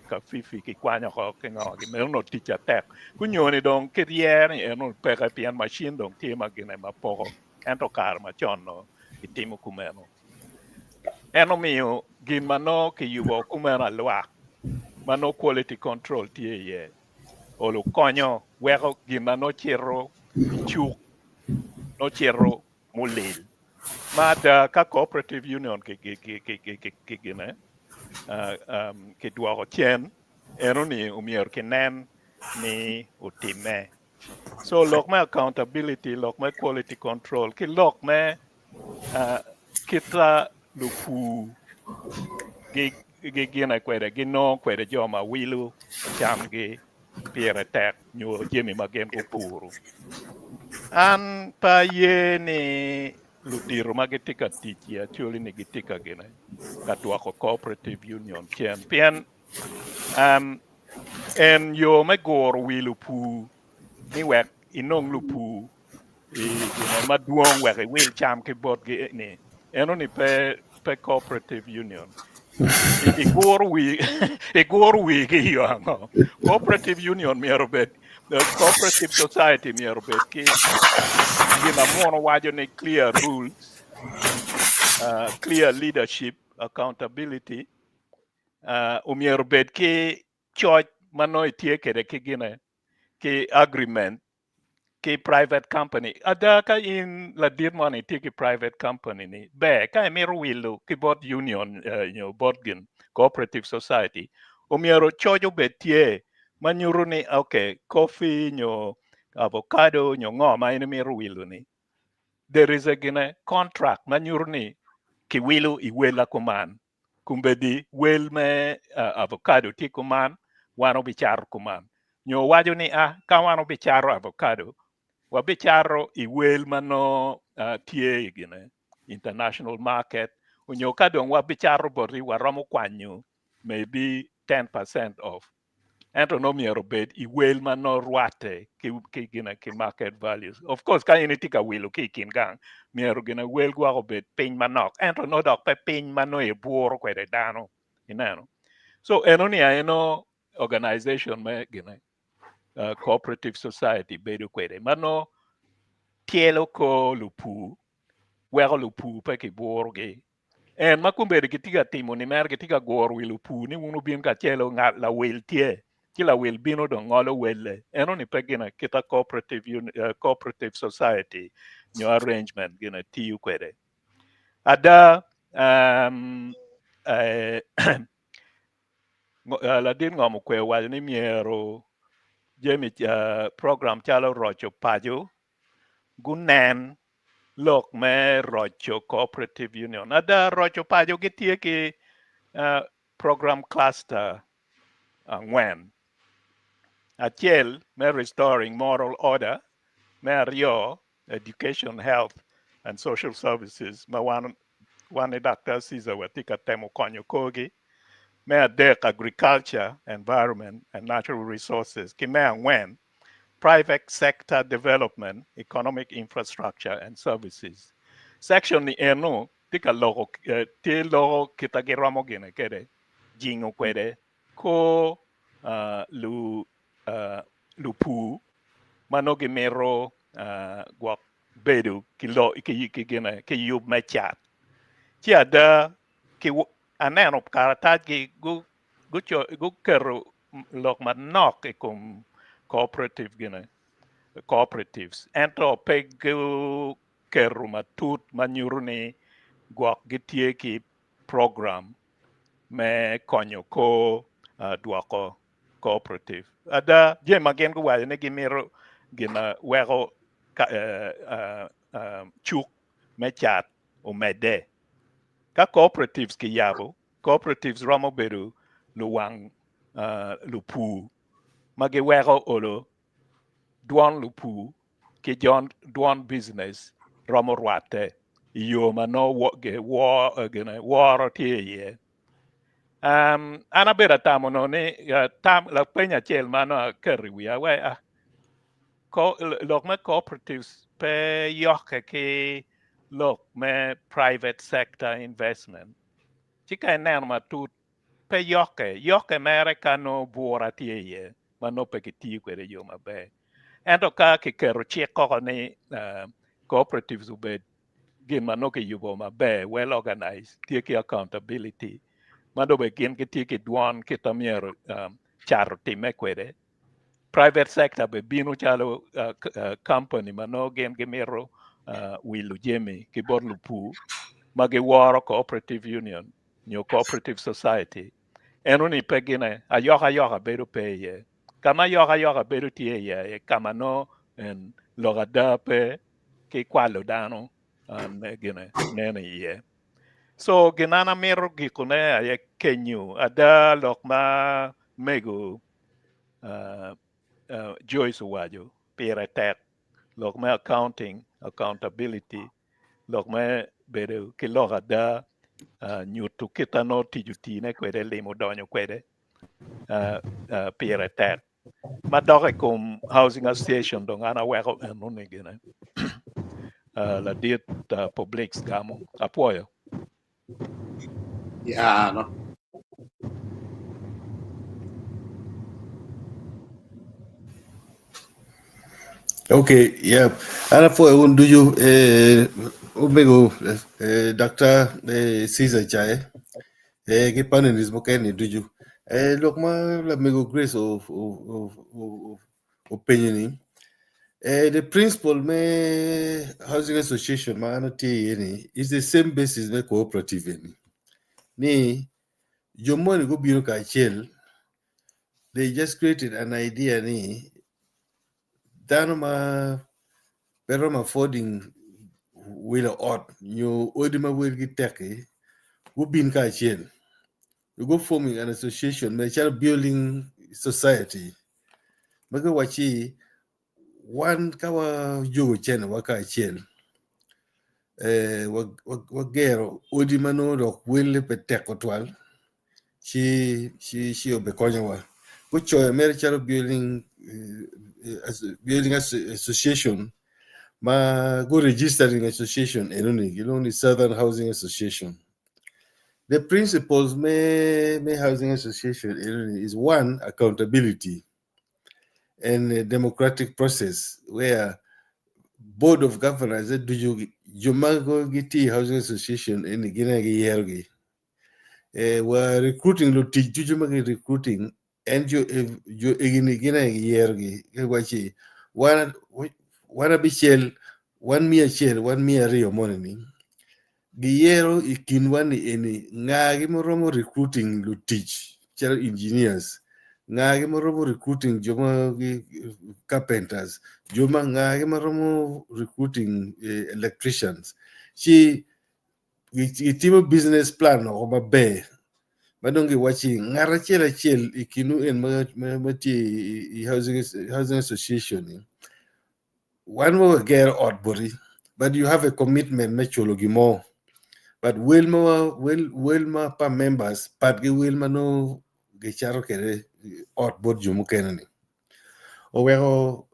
ka fifi kikwanyo oko ki ngo meno no tic atek kunyoni dong kit yer ni eno peke pien machine dong tye ma gine ma poko ento kare macon no. Kitimo kumeno. En omiyo gin ma nongo kiyubo kumeno alwak ma nongo quality control tye iye olo konyo weko gin ma nongo cito i cuk nongo cito mulil. Ma ada ka cooperative union ki gine kidwoko cen eno-ni omyero kinen ni otimme. So lok me accountability, lok me quality control ki lok me kita lupur gigine kwede ginongo kwede jo ma wilo camgi pire tek nyo jami ma gin gupuru. An pe aye ni ludito ma gitye ka tic i Acholi ni gitye ka gine ka dwoko cooperative union cen pien en yo me guro wi lupur ni wek inong lupur i gine madwong wek iwil cam ki botgi ni enoni pe pe cooperative union. Iguro wi iguro wigi i yo ango? Cooperative union myero obed cooperative society myero obed ki gin ma muno waco ni clear rules, clear leadership, accountability, omyero obed ki coc ma nongo itye kwede ki gine ki agreement ki private company. Ada ka in ladit moni itye ki private company ni ber ka imito wilo ki bot union nyo bot gin cooperative society omyero coc obed tye ma nyuto ni okay coffee nyo avocado nyo ngo ma in imito wilo ni there is a gine contract ma nyuto ni kiwilo i wel kuman kombeddi wel me avocado tye kuman wan obicato kuman nyo waco ni a ka wan obicato avocado wabicato i wel ma nongo tye i gine international market onyo ka dong wabicato boti waromo kwanyo maybe 10% off ento nongo myero obed i wel ma nongo rwatte ki gine ki market values. Of course ka in itye ka wilo ki i kin gang myero gine wel gwok obed piny manok ento nongo dok pe piny ma nongo iburo kwede dano ineno. So enoni aye nongo organization me gine cooperative society bedo kwede ma nongo tyelo kor lupur weko lupur pe kiburogi. En ma kombeddi gitye ka timo ni mere gitye ka guro wi lupur ni wun wubin kacelo ngat lawil tye ci lawil bino dong ngolo welle enoni pe gine kita cooperative, cooperative society nyo arrangement gine tiyo kwede. Ada ladit ngom okwe owaco ni myero jami program calo roco paco gunen lok me roco cooperative union. Ada roco paco gitye ki program cluster angwen. Acel me restoring moral order, me aryo education, health and social services ma wan wan i Dr. Caesar watye ka temo konyo korgi. Me adek agriculture, environment and natural resources ki me angwen private sector development, economic infrastructure and services. Section ni eno tye ka loko tye loko kita giromo gine kede jingo kwede ko lu lupur ma nongo gimito gwok bedo ki lo ki gine ki yub me cat. Ci ada ki aneno karatacgi guketo lok manok i kom cooperative gine cooperatives ento pe guketo matut ma nyuto ni gwok gitye ki program me konyo kor dwoko cooperative. Ada jami ma gin guwaco ni gimito gin weko cuk me cat omedde. Ka cooperatives kiyabo, cooperatives romo bedo luwang lupur ma giweko olo dwon lupur ki dwon business romo rwatte i yo ma nongo woro tye iye. An abedo atamo no ni tam lapeny acel ma nongo aketo i wiya wai lok me cooperatives pe yokke ki lok me private sector investment. Ci ka ineno matut pe yokke, yokke mere ka nongo bura tye iye ma nongo pe kitiyo kwede i yo maber. Ento ka kiketo cik koko ni cooperatives obed gin ma nongo kiyubo maber, well organized, tye ki accountability ma dong bene gin gitye ki dwon kit ma myero cat otimme kwede. Private sector bene bino calo company ma nongo gin gimito wilo jami ki bot lupur ma giworo cooperative union nyo cooperative society. Enoni pe gine ayokayoka bedo pe iye. Ka ma ayokayoka bedo tye iye aye ka ma nongo en lok ada pe ki kwalo dano gine neno iye. So gin an amito gikone aye kenyo ada lok ma mego Joyce owaco pire tek lok me accounting, accountability, lok me bedo ki lok ada, nyuto kit ma nongo tic otine kwede, lim odonyo kwede pire tek. Ma dok i kom housing association dong an aweko enoni gine ladit Publix gamo apwoyo. Yeah, no. Okay, yeah. An apwoyo wun ducu eh, omego eh, Dr. Eh, Caesar Cae eh, ki panelists mukene ducu. Eh, lok ma lamego Grace o, o, o, o, openyo ni eh, the principle me housing association ma an atye iye ni is the same basis me cooperative ni. Ni jo moni gubino kacel they just created an idea ni dano ma pe romo affording wilo ot nyo odi ma welgi tek-ki gubin kacel we go forming an association me calo building society ma giwacci wan ka wajogo cenewa kacel eh, wagero odi ma nongo dok welle pe tek tutwal ci ci ci obikonyowa. Gucoyo mere calo building building association ma gu registering association enoni gilwongo ni Southern Housing Association. The principles me me housing association enoni is one accountability and a democratic process where board of governors ducu jo ma gitye i housing association eni gin aye giyerogi. Eh, wa recruiting lutic ducu ma gi recruiting en jo jo egini gin aye giyerogi giwacci wan wan abicel wan 100 wan 200 moni ni giyero i kinwa ni eni ngagi ma romo recruiting lutic calo engineers ngagi ma romo recruiting jo ma gi carpenters jo ma ngagi ma romo recruiting eh, electricians ci gitimo business plan oko maber ma dong giwacci ngat acel acel i kinwu en ma tye i housing, housing association ni wan wa wagero ot boti but you have a commitment me culo gimo but wel ma wel wel ma pa members pat gi wel ma nongo gicato kwede ot bot jo mukene ni oweko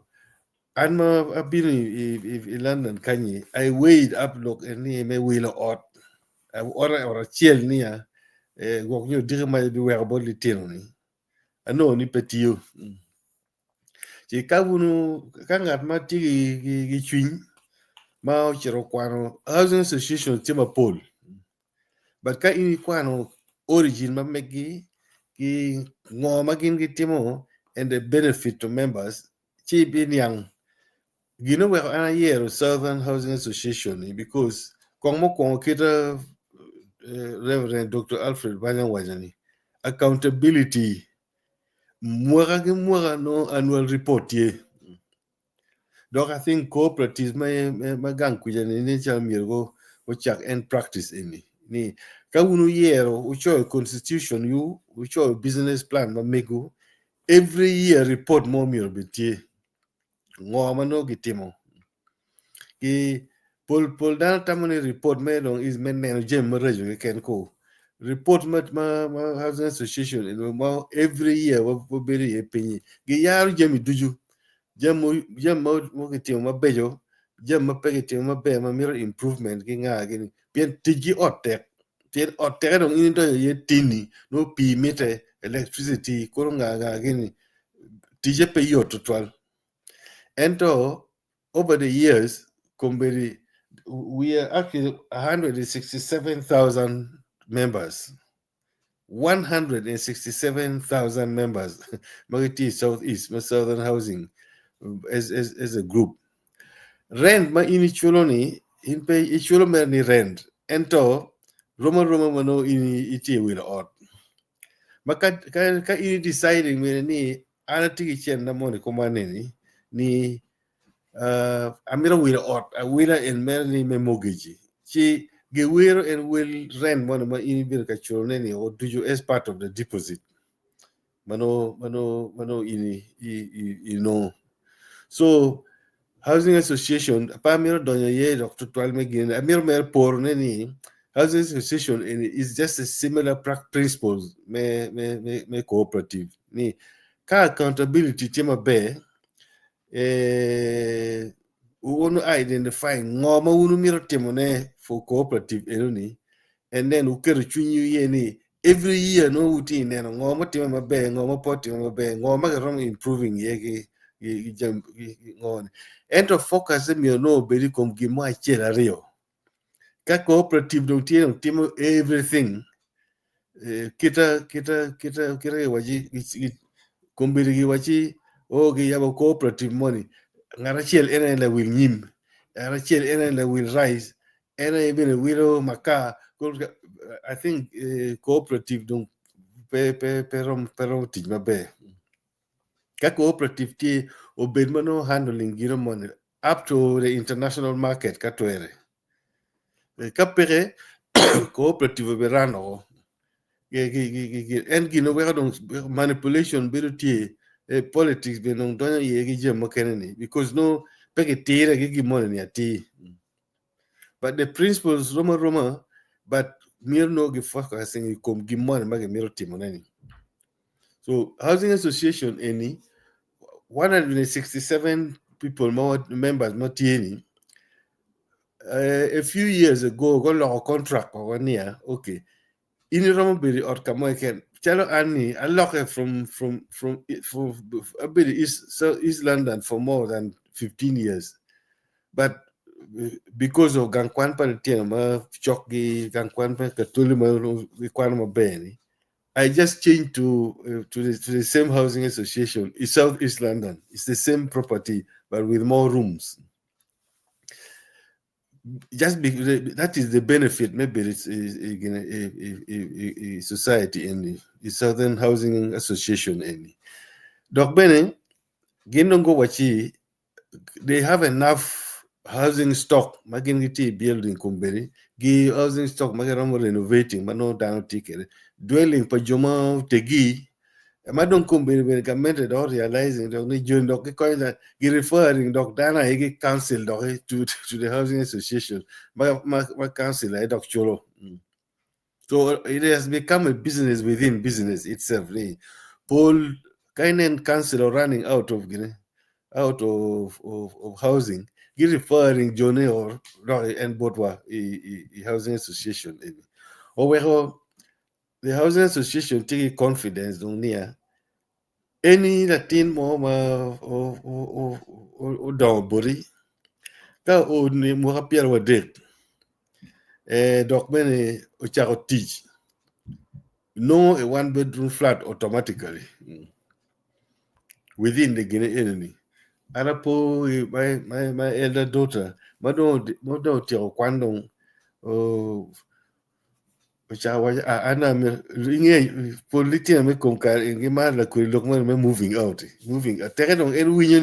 an ma abino i, i, i London kanyi I weighed up lok ni me wilo ot ot ot acel niya eh, gwok nyo diki ma ibiweko bot litino ni anongo ni pe tiyo ci ka wunu ka ngat ma tye gi, gi, gi cwiny ma ocito okwano housing association tye mapol but ka in ikwano origin ma meggi ki ngo ma gin gitimo and the benefit to members ci ibiniang gin oweko an ayero Southern Housing Association ni because kong mukwongo kita eh, Reverend Dr. Alfred Banya owaco ni accountability mwaka ki mwaka no annual report tye dok I think cooperatives ma, ma gang kuca ni nen calo myero go ocak en practice eni ni ka wun uyero ucoyo constitution yu ucoyo business plan ma megu every year report mo myero obed tye ngo ma nongo gitimo ki pol pol dano tamo ni report me dong is me neno jami maraco keken ko report ma ma ma housing association eno ma every year wabedo iye pinyi giyaro jami ducu jami jami ma gitimo mabeco jami ma pe gitimo maber ma mito improvement ki nga gini pien ticgi ot tek pien ot teke dong in idonyo iye tini nongo pii mitte electricity kuro nga nga gini ticce pe yot tutwal ento over the years kombeddi We are actually 167,000 members. 167,000 members ma gitye i South East ma Southern Housing as a group. Rent ma in iculo ni in pe iculo mere ni rent ento rom aroma ma nongo in itye wilo ot. Ma ka in deciding mere ni an atye ki cente moni koma neni ni amito wilo ot awila en mere ni me mortgage ci giwiro en wel rent moni ma in ibedo ka culo ne ni o ducu as part of the deposit ma nongo in inongo. So housing association pe amito donyo iye dok tutwal me gin amito mere poro ne ni housing association eni is just a similar principles me cooperative ni ka accountability tye maber wun identify ngo ma wun wumito timone for cooperative enoni and then wuketo cwinywu iye ni every year nongo wutye i neno ngo mutime maber ngo ma pe otime maber ngo ma kiromo improving iye ki jami ngo ni ento focus myero nongo obed i kom gin mo acel aryo ka cooperative dong tye dong timo everything kita kita kita kita giwaci kombeddi giwaci oh giyabo cooperative moni ngat acel en aye lawil nyim ngat acel en aye lawil rice en aye bene wilo makar I think cooperative dong pe pe pe romo pe romo tic maber ka cooperative tye obed ma nongo handling gino moni up to the international market ka twere ka peke cooperative obi run oko en gino weko dong manipulation bedo tye politics bene dong donyo iye ki jami mukene ni because nongo pe kitire ki gin moni ni atir but the principles rom aroma but myero nongo gi focusing i kom gin moni ma gimito timone ni so housing association eni 167 people ma members ma tye ni a few years ago guloko contract oko niya okay in iromo bedo i ot ka mo keken calo an ni aloke from abedo East, so East London for more than 15 years but because of gang kwan pa litino ma cok gi gang kwan pa Katoli ma gikwano maber ni I just changed to the same housing association in South East London. It's the same property but with more rooms. Just because that is the benefit maybe it's a society in the Southern Housing Association in Dok bene gin dong waci they have enough housing stock ma gin gitye building kombeddi gi housing stock ma giromo renovating ma nongo dano tye kwede dwelling pa jo ma otegi ma dong kombeddi bene gamente dok realizing dok ni joni dok gikonyo gi referring dok dano aye gi council dok to the housing association ma council aye dok culo. So it has become a business within business itself ni pol ka inen council running out of gine out of housing gi referring jone or dok en botwa i housing association eni oweko the housing association tye ki confidence dong niya eni latin mo ma odongo boti ka oni mwaka 30 dok bene ocako tic nongo a one bedroom flat automatically within the gine enini an apo my elder daughter ma dong otyeko kwan dong ocako waco an inge pol litino me kom kare eni gimaro lakodi lok moni me moving out moving teke dong en winyo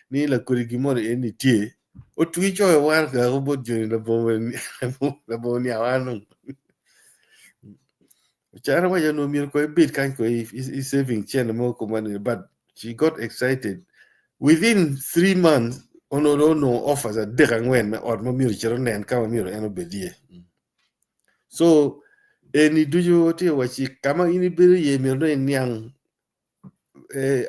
ni lakodi gin moni eni tye otwi coyo waraga bot joni labongo niang an dong ocako waco ni myero ko ibed kany ko i saving cente mo kumani but she got excited within 3 months onongo dong onongo offers adek angwen me ot ma myero ocit onen ka ma myero en obed iye. So eni ducu tye waci kama in ibedo iye myero dong iniang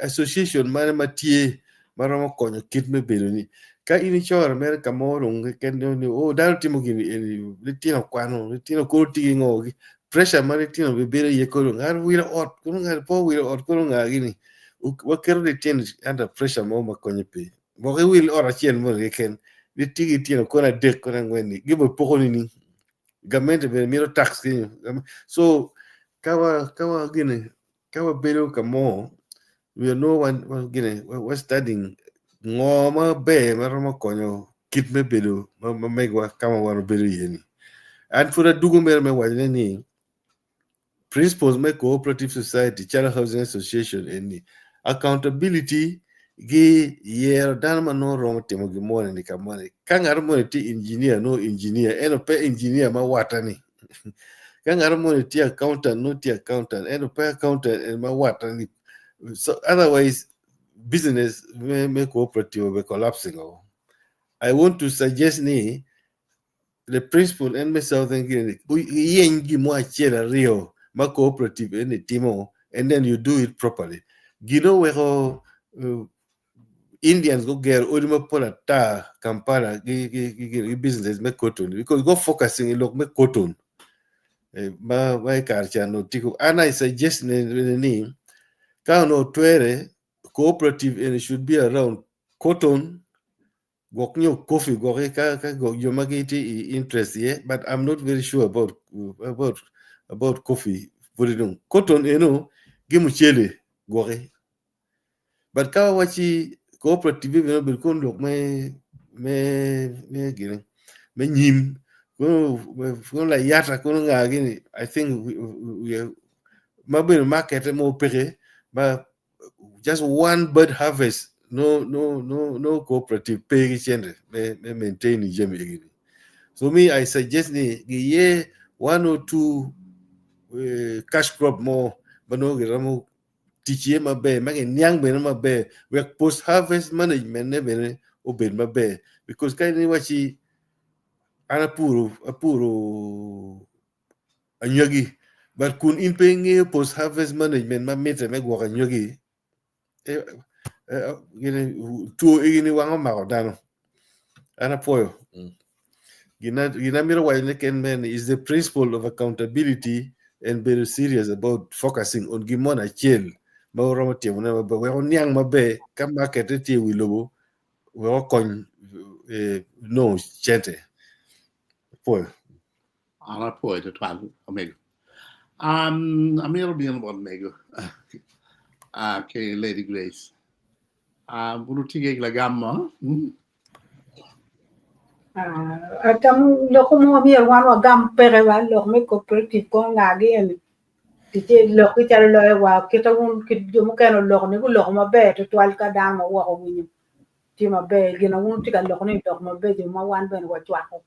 association mane ma tye ma romo konyo kit me bedo ni ka in icore mere ka mo dong keken ni oh dano timo gini eni litino kwano litino koro tye ki ngo pressure ma litino bibedo iye koro ngat wilo ot kono ngat pe owilo ot kono nga gini waketo litino under pressure mo ma konyo pe gwok iwil ot acel moni keken. gitye ki tyeno kono adek kono angwen-ni gibipoko nining? Gamente bene mito tax kenyo. So ka wa ka wa gini ka wabedo ka mo we are no one wa gini wa studying ngo ma ber ma romo konyo kit me bedo ma ma megwa ka ma wan wabedo iye ni. An pud adugo mere me wacone ni principles me cooperative society calo housing association eni accountability gi yero dano ma nongo romo timo gin moni ni ka moni ka ngat moni tye engineer nongo engineer ento pe engineer ma watta ni ka ngat moni tye accountant nongo tye accountant ento pe accountant en ma watta ni so otherwise business me, me cooperative will be collapsing o. I want to suggest ni the principle en me Southern Guinea iyeny gin mo acel aryo ma cooperative eni timo and then you do it properly. Gin oweko uh, Indians gugero odi mapol ata Kampala gi, gi, gi, gi, gi business me cotton because go focusing i lok me cotton eh, ma ma i kare ca onongo tye an I suggest ni, ni ka onongo twere cooperative eni should be around cotton gwok nyo coffee gwoki ka ka jo ma gitye i interest iye but I'm not very sure about about about coffee pud dong cotton eno gi mucele gwoki but ka wawaci cooperative bene obedo kono lok me me me gini me nyim kono kono layata kono nga gini I think we, we, ma bedo market mo peke ma just one bird harvest no no no no cooperative pe ki cente me me maintain jami egini so me I suggest ni giye one or two uh, cash crop mo ma nongo giromo tic iye maber ma giniang bene maber wek post harvest management ne bene obed maber because ka in iwaci an apuro apuro anywagi but kun in pe ingeyo post harvest management ma mitte me gwoko anywagi eh, eh, gini two egini wang omako dano an apwoyo mm. Gina gina mito waco ni ken men is the principle of accountability and bedo serious about focusing on gin moni acel ma wuromo timone maber wek wuniang maber ka market tye i wi lobo wek okony eh, nongo cente apwoyo An apwoyo tutwal omego. Amito bino bot mego uh, ki Lady Grace. Wun wutye ki lagam mo? Atamo lok mo myero wan wagam peke wa lok me cooperative ko ngagi eni ticce lok ki calo loyo wa kita wun ki jo mukene oloko ni guloko maber tutwal ka dano ma woko winyo tye maber gin ma wun tye ka loko ni lok mabeco ma wan bene wacwako.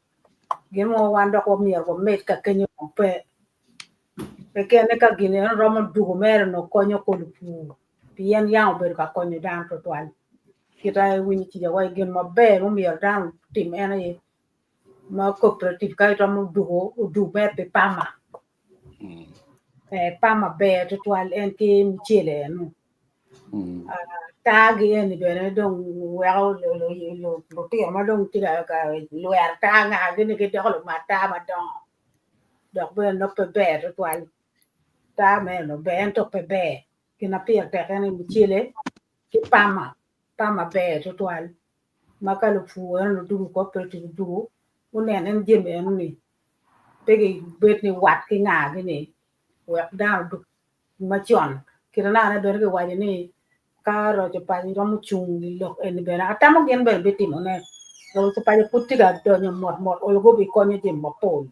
Gin mo wan dok wamyero wamed ka kenyo pe kekene ka gin eno romo dugo mere no konyo kolo pur pien yam obedo ka konyo dano twatwal kita iwinyo cica wa gin maber mumyero dano otim en aye ma cooperative ka iromo dugo odug mere pi pama pama ber twatwal en ki mucele eno Taa-gi eni bene dong weko lutino ma dong tye ka lwero taa ngagi ni gidoko lumat taa madongo dok bene nongo pe ber tutwal taa meno ber ento pe ber gin ma pire tek en aye mucele ki pama, pama ber tutwal ma ka lupur eno ludwogo cooperative odwogo gunen en jami enoni pe gibed ni wat ki ngagi ni wek dano odug macon kite naka bene kiwaco ni ka roco paco romo cung i lok eni bene atamo gin bene bitimo ne roco paco pud tye ka donyo mot mot olo gubikonyo jami mapol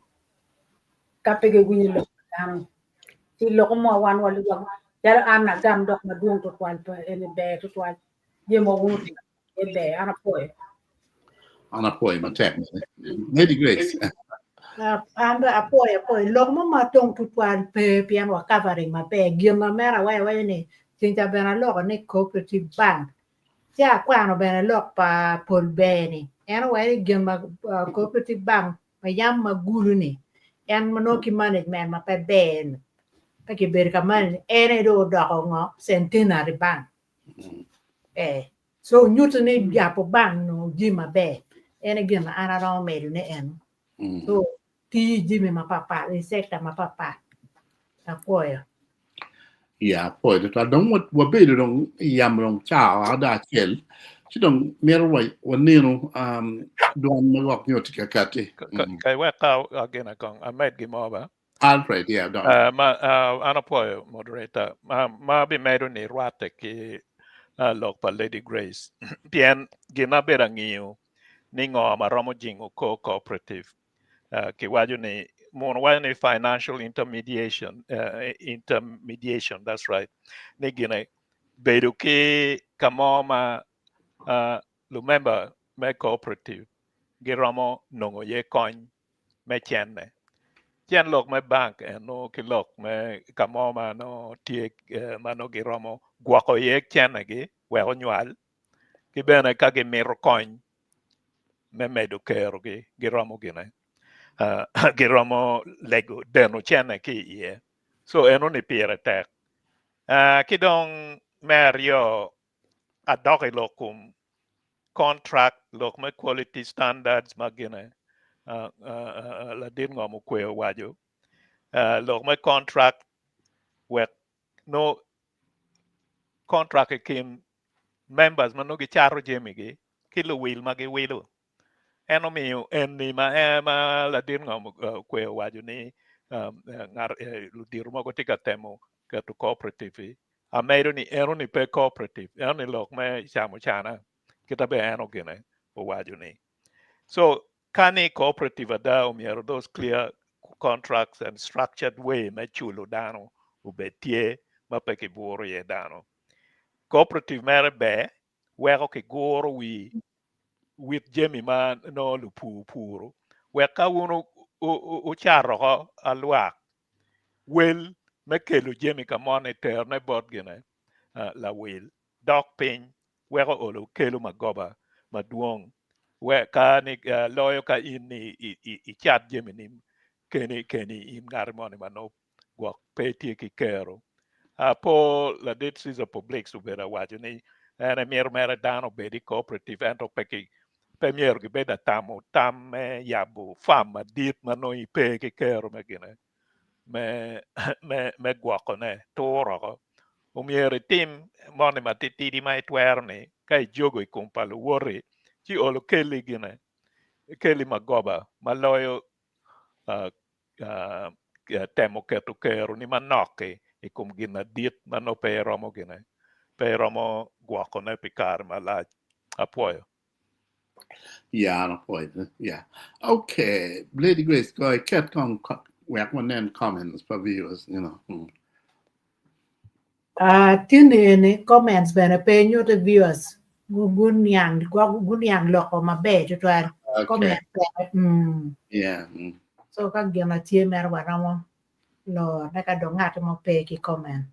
ka pe giwinyo lok pa dano ci loko mo wan calo an agam dok madwong tutwal pe eni ber tutwal jami ma wun wutimo aye ber an apwoyo. An apwoyo matek. Lady Grace. An bene apwoyo apwoyo lok mo ma tong tutwal pe pien wa covering maber gin ma mere awaco awaco ni ceng ca bene aloko ni cooperative bank ci akwano bene lok pa pol ber ni en owaco ni gin ma cooperative bank ma yam ma gulu ni en ma nongo ki management ma pe ber ni pe kibedo ka manage en aye dong odoko ngo centenary bank Eh, so nyuto ni yabo bank nongo jami maber. En aye gin ma an aromo medo ne eno. So tiyo i jami mapatpat, i sector mapatpat. Apwoyo. Ya, apwoyo tutwal. Dong wabedo dong i yamo dong cawa ada acel. Ci dong mito wanenu um, dwan ma gwok nyo tye ka kati. Ka iwek ka agina kong amed gin mo ba. Alfred, yeah, dong. Ma an apwoyo moderator ma abimedo ni rwatte ki lok pa Lady Grace pien gin ma abedo angiyo ni ngo ma romo jingo kor cooperative kiwaco ni muno waco ni financial intermediation intermediation that's right ni gine bedo ki ka mo ma lumemba me cooperative giromo nongo iye kony me cene. Cen lok me bank eno ki lok me ka mo ma nongo tye ma nongo giromo gwoko iye cenegi wek onywal ki bene ka gimito kony me medo kerogi giromo gine giromo lego deno cene ki iye. So enoni pire tek. Ki dong me aryo adok i lok kom contract lok me quality standards ma gine ladit ngom okwe owaco lok me contract wek nongo contract i kin members ma nongo gicato jamigi ki luwil ma giwilo. En omiyo eni ma ma ladit ngom okwe owaco ni ngat ludito mogo tye ka temo keto cooperative amedo ni enoni pe cooperative enoni lok me camo cana kita be en ogine owaco ni. So ka ni cooperative ada omyero those clear contracts and structured way me culo dano obed tye ma pe kiburo iye dano. Cooperative mere ber weko kiguro wi wit jami ma nongo lupur puro wek ka wun wucato oko alwak wel me kelo jami ka moni terone bot gine lawil dok piny weko olo kelo magoba madwong wek ka ni loyo ka in ni icat jami ni keni keni in ngat moni ma nongo gwok pe tye ki kero. Po ladit Caesar Publix obedo awaco ni en emito mere dano obed i cooperative ento pe ki pe myero gibed atamo tam me yabo farm madit ma nongo ipe ki kero me gine me me me gwokone tur oko. Omyero itim moni matitidi ma itwero ni ka ijogo i kom pa luwoti ci olo keli gine keli magoba ma loyo temo keto keroni manok-ki i kom gin madit ma nongo pe iromo gine, pe iromo gwokone pi kare malac. Apwoyo. Yeah, an apwoyo. Yeah. Okay, Lady Grace, go iket kong wek wanen comments pa viewers, you know. Tin eni comments bene pe nyuto viewers guniang guniang loko maber tutwal. Okay. Comment bene. Yeah. So ka gin ma tye mere waromo lorone ka dong ngat mo pe ki comment.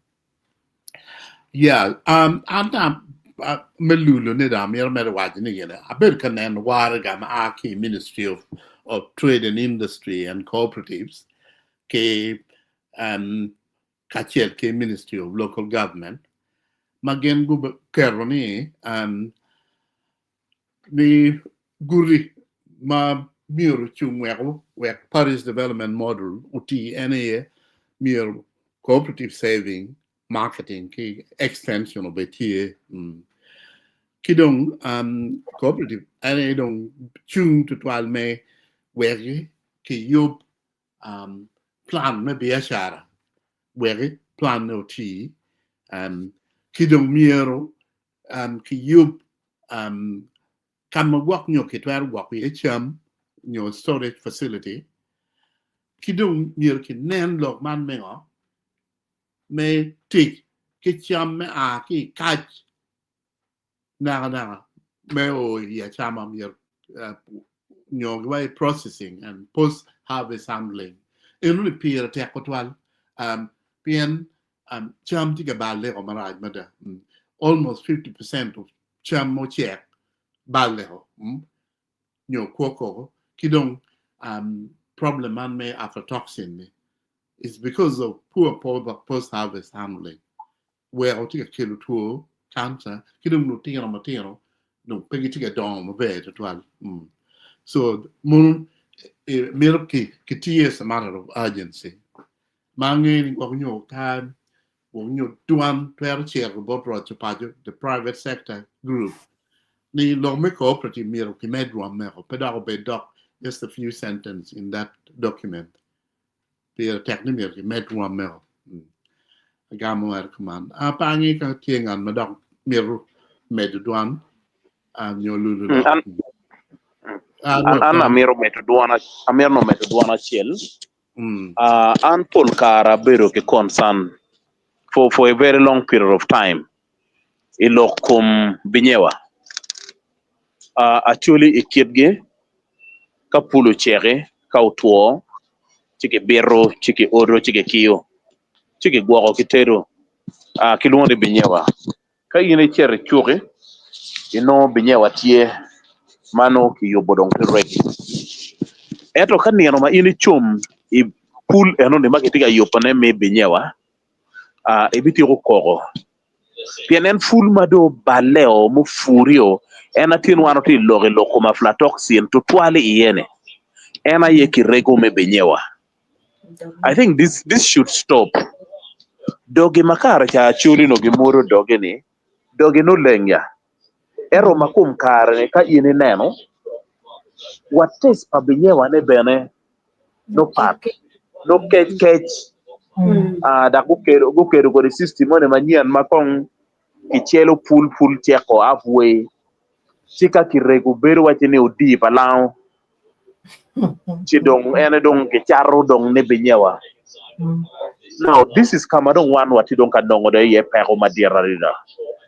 Yeah, an dong me lulo ni dong amito mere waco ni gine abedo ka neno waraga ma a ki i Ministry of Trade and Industry and Cooperatives ki kacel ki Ministry of Local Government ma gin guketo ni ni guti ma myero ocung weko wek Parish Development Model oti en aye myero cooperative saving, marketing ki extension obed tye. Ki dong cooperative en aye dong cung tutwal me weki kiyub plan me biacara weki plan ne oti ki dong myero kiyub ka ma gwok nyo kitwero gwoko iye cam nyo storage facility ki dong myero kinen lok man me ngo me tic ki cam me a ki i kac nakanaka me o i acama myero nyo giwaco processing and post harvest handling enoni pire tek tutwal pien cam tye ka balle marac mada almost 50% of cam mucek balle nyo kwoko ki dong problem man me aflatoxin ni is because of poor post harvest handling weko tye ka kelo two cancer ki dong lutino matino dong pe gitye ka dongo maber tutwal. So mono mito kitiye as a matter of urgency ma angeyo ni gwok nyo ka gwok nyo dwan twero cito bot roco paco the private sector group. Ni lok me cooperative myero kimed rwommeo, pe dok obed dok just a few sentence in that document. Pire tek ni myero kimed rwommeo. Agamo mere kuman. Pe ange ka tye ngat ma dok mito medo dwan nyo lulo lok. An an amito medo dwan amito nongo medo dwan acel. An pol kare abedo ki concern for for a very long period of time i lok kom binyewa. Acholi i kitgi ka pul oceki ka otwo ci kibito ci kiodo ci kikiyo ci kigwoko ki tedo kilwongo ni binyewa. Ka in icito i cuki inongo binyewa tye ma nongo kiyubo dong tye ready ento ka nino ma in icom i pul enoni ma kitye ka yubone me binyewa ibityeko koko pien en pul ma dong oballe-o mupuri-o en aye tin wan watye ka lok i lok kom aflatoxin tutwal iye-ni en aye kirego me binyewa. I think this this should stop. Dogi ma kare ca Acholi onongo gimwodo dogi-ni, dogi nongo leng ya. Ento ma kom kare-ni ka in ineno, wa taste pa binyewa-ne bene nongo pat, nongo kec kec. Ah, dok gukelo gukelo kodi system moni manyen ma kong kicelo pul pul ceko half way ci ka kirego bedo waci ni odii pa lango ci dong en aye dong kicato dong ni binyewa. Now this is ka ma dong wan watye dong ka nongo dong iye peko madit adada.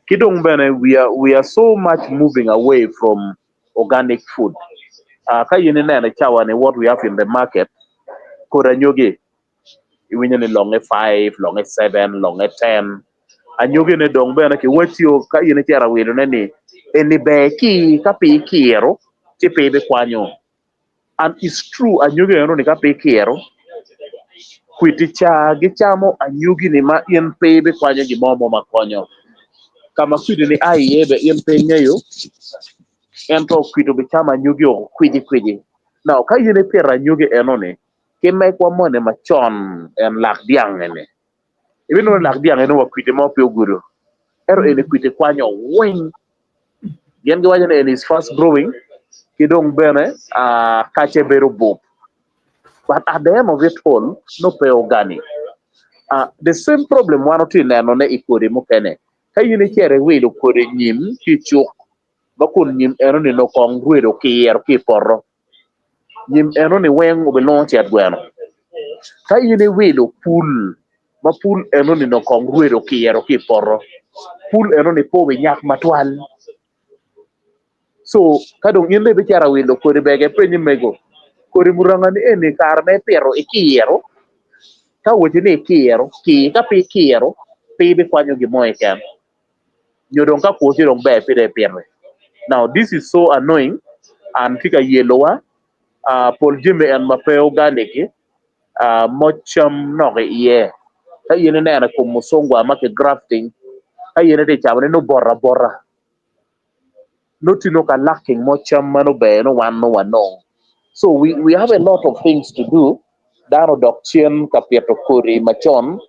Ki dong bene we are, we are so much moving away from organic food. Ka in ineno i cawa ni what we have in the market, kodi anyogi iwinyo ni longe 5, longe 7, longe 10. Anyogine dong bene kiwacci ka in icito awilone ni eni ber ki ka pe ikiro ci pe ibikwanyo. And it's true anyogi eno ni ka pe ikiro kwiti ca gicamo anyogi ni ma in pe ibikwanyo gin mo mo ma konyo. Ka ma kwiti ni a iye be in pe ingeyo ento kwiti obicamo anyogi oko kwiji kwiji. Now ka in ipito anyogi eno ni ki megwa moni macon en lak dyang eni ibinongo ni lak dyang eni wa kwiti mo pe ogudo ento eni kwiti kwanyo weng gin giwaco ni eni is fast growing ki dong bene kace bedo bup but at the end of it all nongo pe organic the same problem wan watye neno ne i kodi mukene ka in icito iwilo kodi nyim ki icuk ma kun nyim eno ni nongo kong rwedo kiyero ki i poto Nyim enoni weng obilwongo cet gweno. Ka in iwilo pul ma pul enoni nongo kong rwedo kiyero ki i poto, pul enoni pe obinyak matwal. So ka dong in dong ibicito awilo kodi bege ipenyo mego, kodi muranga ni eni kare ma ipito ikiro, ka owaci ni ikiro, kir, ka pe ikiro pe ibikwanyo gin mo keken. Nyo dong ka kwo ci dong ber pire ipite. Now this is so annoying and tye ka yelowa pol jami en ma pe organic moc cam nok iye. Ka in ineno i kom mucungwa ma ki grafting ka in itye ka camone nongo bot abota. Nongo tye nongo ka lacking mo cam ma nongo ber nongo wan nongo wanongo. So we, we have a lot of things to do. Dano odok cen ka pito kodi macon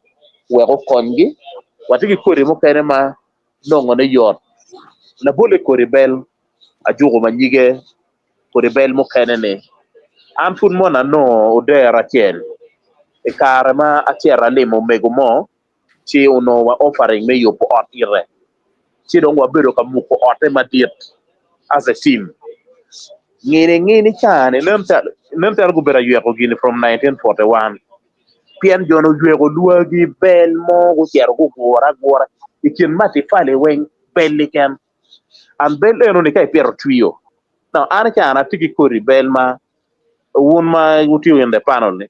wek okonygi. Watye ki kodi mukene ma nongone yot. Labolle kodi bel, ajuko ma nyige, kodi bel mukene-ni. An pud mono anongo odero acel i kare ma acito alimo omego mo ci onongo wa offering me yubo ot ite ci dong wabedo ka muko otte madit as a team. Ngini ngini cani nen calo nen calo gubedo ayweko gini from 1941 pien jo ni oyweko lwagi bel mo gucito gugure agura i kin matifali weng bel keken and bel eno ni ka ipito twiyo now an cani atye ki kodi bel ma wun ma wutye in the panel ni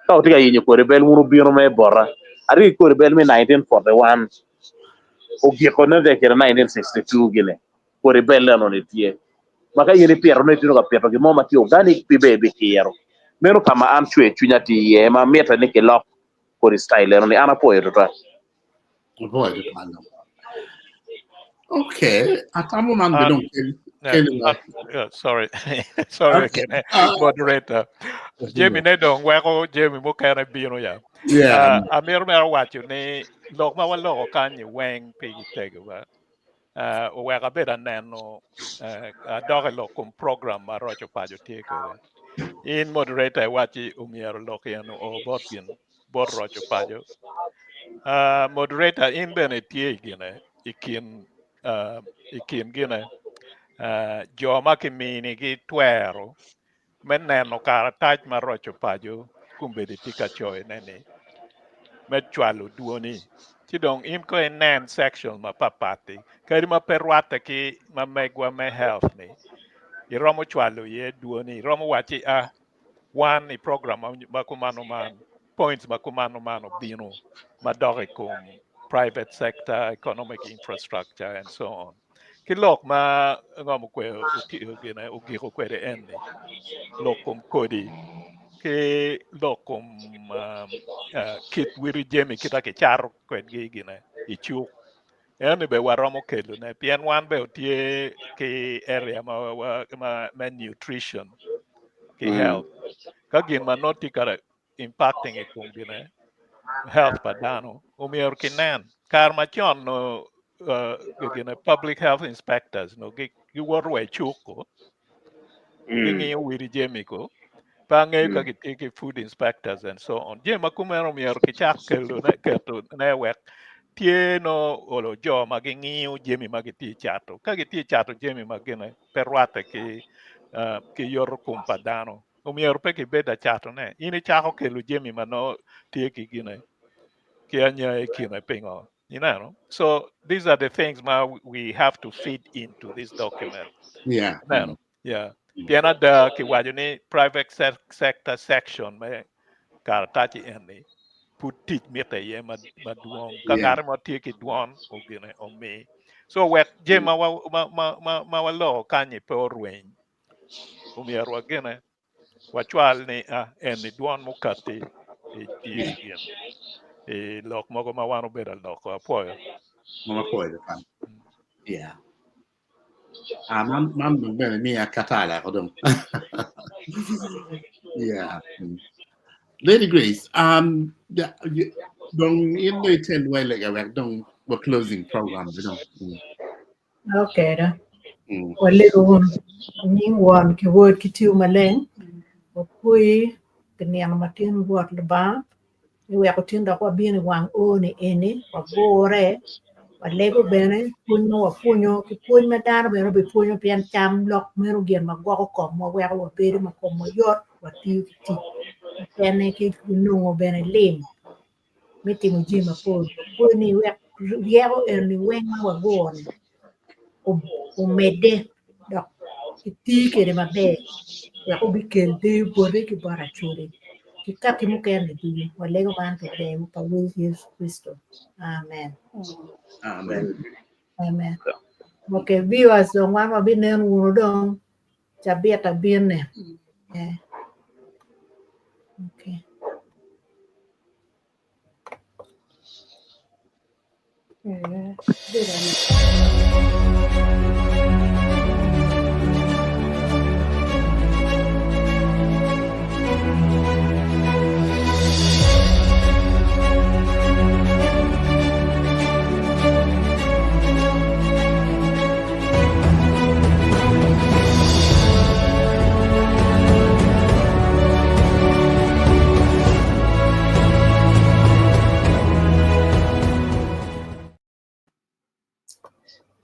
Ka wutye ka yenyo kodi bel, wun wubino mere bota. Atye ki kodi bel me 1941, ogiko nen calo i kine 1962 gini, kodi bel enoni tye. Ma ka in ipito nongo itye ka pito gin mo ma tye organic pi bene ibikiro. Meno ka ma an cwer cwinya tye iye ma mitte ni kilok kodi style enoni. An apwoyo tutwal. Apwoyo tutwal. Okay, atamo man be dong kel Yeah, kelo yeah, sorry, sorry, Okay. kene moderator. Jami ne dong weko jami mukene bino ya. Yeah. Amito mere waco ni lok ma waloko kany-ni weng pigi tego ba. Oweko abedo aneno adok i lok kom program ma roco paco tye kwede. In moderator iwacci omyero lok en oo bot gin bot roco paco. Moderator in bene itye i gine i kin i kin gine jo ma kiminigi twero me neno karatac ma roco paco kombeddi tye ka coyone-ni me cwalo dwoni. Ci dong in kong inen section mapatpat-ti kadi ma pe rwatte ki ma megwa me health ni iromo cwalo iye dwoni iromo wacci a wan i program ma kumano man points ma kumano man obino madok i kom private sector, economic infrastructure and so on. Ki lok ma ngomo kwe gine ogiko kwede en-ni, lok kom kodi ki lok kom kit wiri jami kita kicato kwedgi gine i cuk. Eni bene waromo kelone pien wan bene otye ki area ma me nutrition ki health. Ka gin ma nongo tye ka impacting i kom gine health pa dano omyero kinen. Kare macon no gine public health inspectors no giwoto wa i cuk ko gingiyo wiri jami ko pe angeyo ka gitye ki food inspectors and so on. Jami ma kumeno myero kicak kelone ketone wek tye no olo jo ma gingiyo jami ma gitye cato. Ka gitye cato jami ma gine pe rwatte ki ki yoto kom pa dano omyero pe kibed acatone. In icako kelo jami ma nongo tye ki gine ki anya i kine pingo? Ineno? So these are the things ma we have to feed into this document. Ineno? Yeah. Pien ada kiwaco ni private sector section me karatac eni pud tic mitte iye madwong. Ka ngat mo tye ki dwon ogine omi. So wek jami ma ma ma waloko kany-nyi pe orweny, omyero wagine wacwal ni eni dwon mukatti i gin i lok mogo ma wan obedo aloko. Apwoyo. Apwoyo. Yeah. Ah, man man dong bene miya katala ko dong. Yeah. Lady Grace, yeah, dong in dong itel wa lega wek dong wa closing program dong. Okay da. Walego wun nying Won ki Wod ki Tipo Maleng. Wapwoyi pi nino matin Rwot Lubanga. Iweko tin dok wabino i wang o-ni eni, wagure, walego bene, pwony ma wapwonyo ki pwony ma dano bene obipwonyo pien cam lok meno gin ma gwoko komwa weko wabedo ma komwa yot watiyo ki tic mukene ki nongo bene lim me timo jami mapol. Wapwonyo ni wek ryeko eni weng ma waguro-ni omedde dok iti kwede maber wek obikel deyo bote ki bot Acholi ki kaki mukene ducu. Walego man pi ber pa Wod Yecu Kricito. Amen. Amen. Amen. Okay, viewers dong wan wabinen wunu dong cabit abine. Yeah. Okay. Yeah.